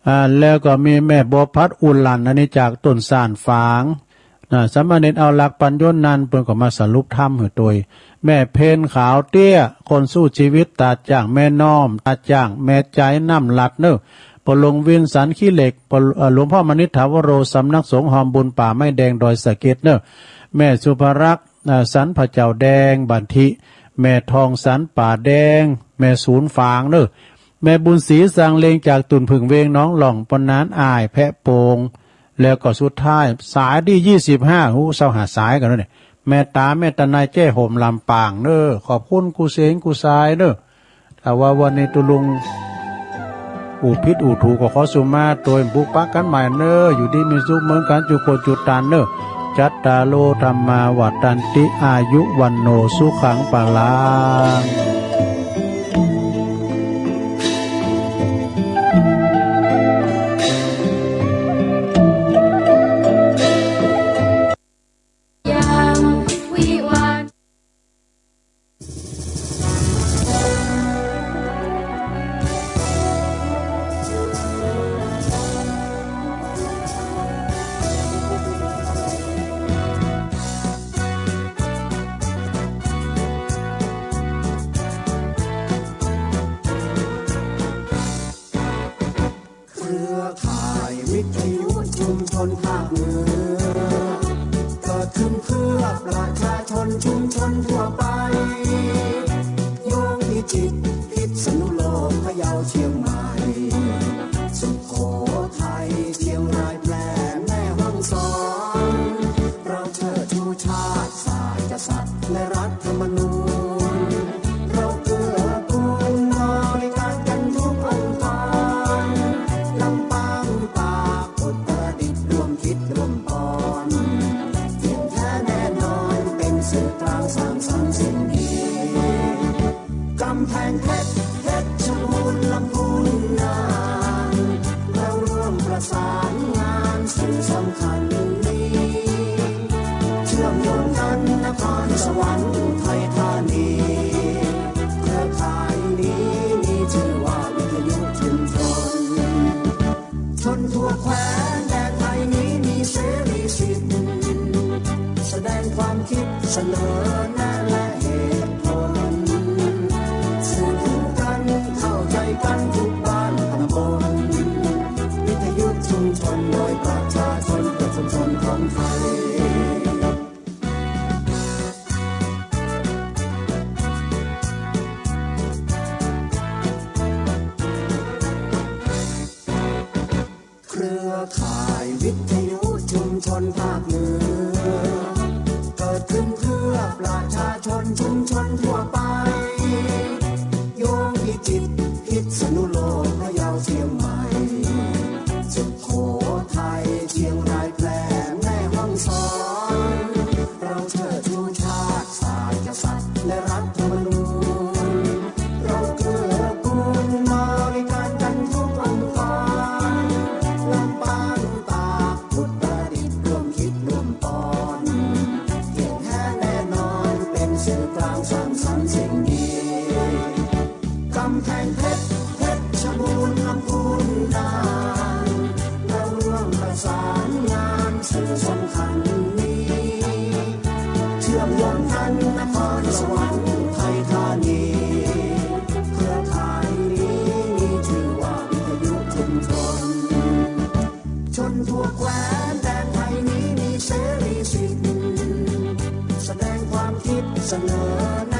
อ่า แล้วก็มีแม่บัวพัด อุหลั่น อันนี้จากต้นซ่านฝาง นะ สามเณรเอาหลักปัญญนนั้น เปิ้นก็มาสรุปธรรมหื้อตวย แม่เพ็ญขาวเตี้ย คนสู้ชีวิต ตาจ้างแม่น้อม ตาจ้างแม่ใจน้ำหลัดเนอะ ปอหลวงวินสันขี้เหล็ก ปอ เอ่อ หลวงพ่อมณิษฐาวโร สำนักสงฆ์หอมบุญป่าไม้แดงดอยสะเก็ดเนอะ แม่สุภรักษ์ อ่า สันพระเจ้าแดง บันทิ แม่ทองสันป่าแดง แม่ศูนย์ฝางเนอะ แม่บุญศรีสร้างเลงจากตุ่นผึ่งเวงหนองหล่อง ปอนานอ้ายแพะโป่ง แล้วก็สุดท้ายสายที่ยี่สิบห้า หูเศร้าหาสายกันแล้วเนี่ย แม่ต๋าแม่ตะนายแจ้ห่มลำปางเนอะ ขอบคุณกู้เสงกู้สายเนอะ ถ้าว่าวันนี้ตุลุงอู้ผิดอู้ถูกก็ขอสุมาโตย บุกปะกันใหม่เนอะ อยู่ดีมีสุขเหมือนกันจุโกจุตานเนอะ จัตตาโร ธัมมา วัฑฒันติ อายุ วัณโณ สุขัง พลัง เครือข่ายวิทยุชุมชนภาคเหนือ เกิดขึ้นเพื่อประชาชนชุมชนทั่วไป โยงพิจิตร พิษณุโลก พะเยา เชียงใหม่ สุโขทัย เชียงราย แพร่ แม่ฮ่องสอน เราเชิดชูชาติ ศาสตร์ กษัตริย์ และรัฐธรรมนูญ เราเกื้อกูลบริการกันทุกองค์กร ลำปาง ตาก อุตรดิตถ์ ร่วมคิดร่วมปอน เที่ยงแท้แน่นอน เป็นสื่อกลางสร้างสรรค์สิ่งดี กำแพงเพชร เพชรบูรณ์ ลำพูน น่าน เราร่วมประสานงานสิ่งสำคัญนี้ เชื่อมโยงกันนครสวรรค์ อุทัยธานี เครือข่ายนี้มีชื่อว่าวิทยุชุมชน ชนทั่วแคว้นแดนไทยนี้มีเสรีสิทธิ์ แสดงความคิดเสนอแนะและเหตุผล สื่อถึงกันเข้าใจกันทุกบ้านตำบล วิทยุชุมชนโดยประชาชนเพื่อชุมชนของไทย เครือข่ายวิทยุชุมชนภาคเหนือ เกิดขึ้นเพื่อประชาชนชุมชนทั่วไป โยงพิจิตร พิษณุโลก พะเยา เชียงใหม่ สุโขทัย เชียงราย แพร่ แม่ฮ่องสอน เราเชิดชูชาติ ศาสตร์ กษัตริย์ และรัฐธรรมนูญ เราเกื้อกูลบริการกันทุกองค์กร ลำปาง ตาก อุตรดิตถ์ ร่วมคิดร่วมปอน เที่ยงแท้แน่นอน เป็นสื่อกลางสร้างส ทุกแคว้นแดนไทยนี้มีเสรีสิทธิ์ แสดงความคิดเสนอ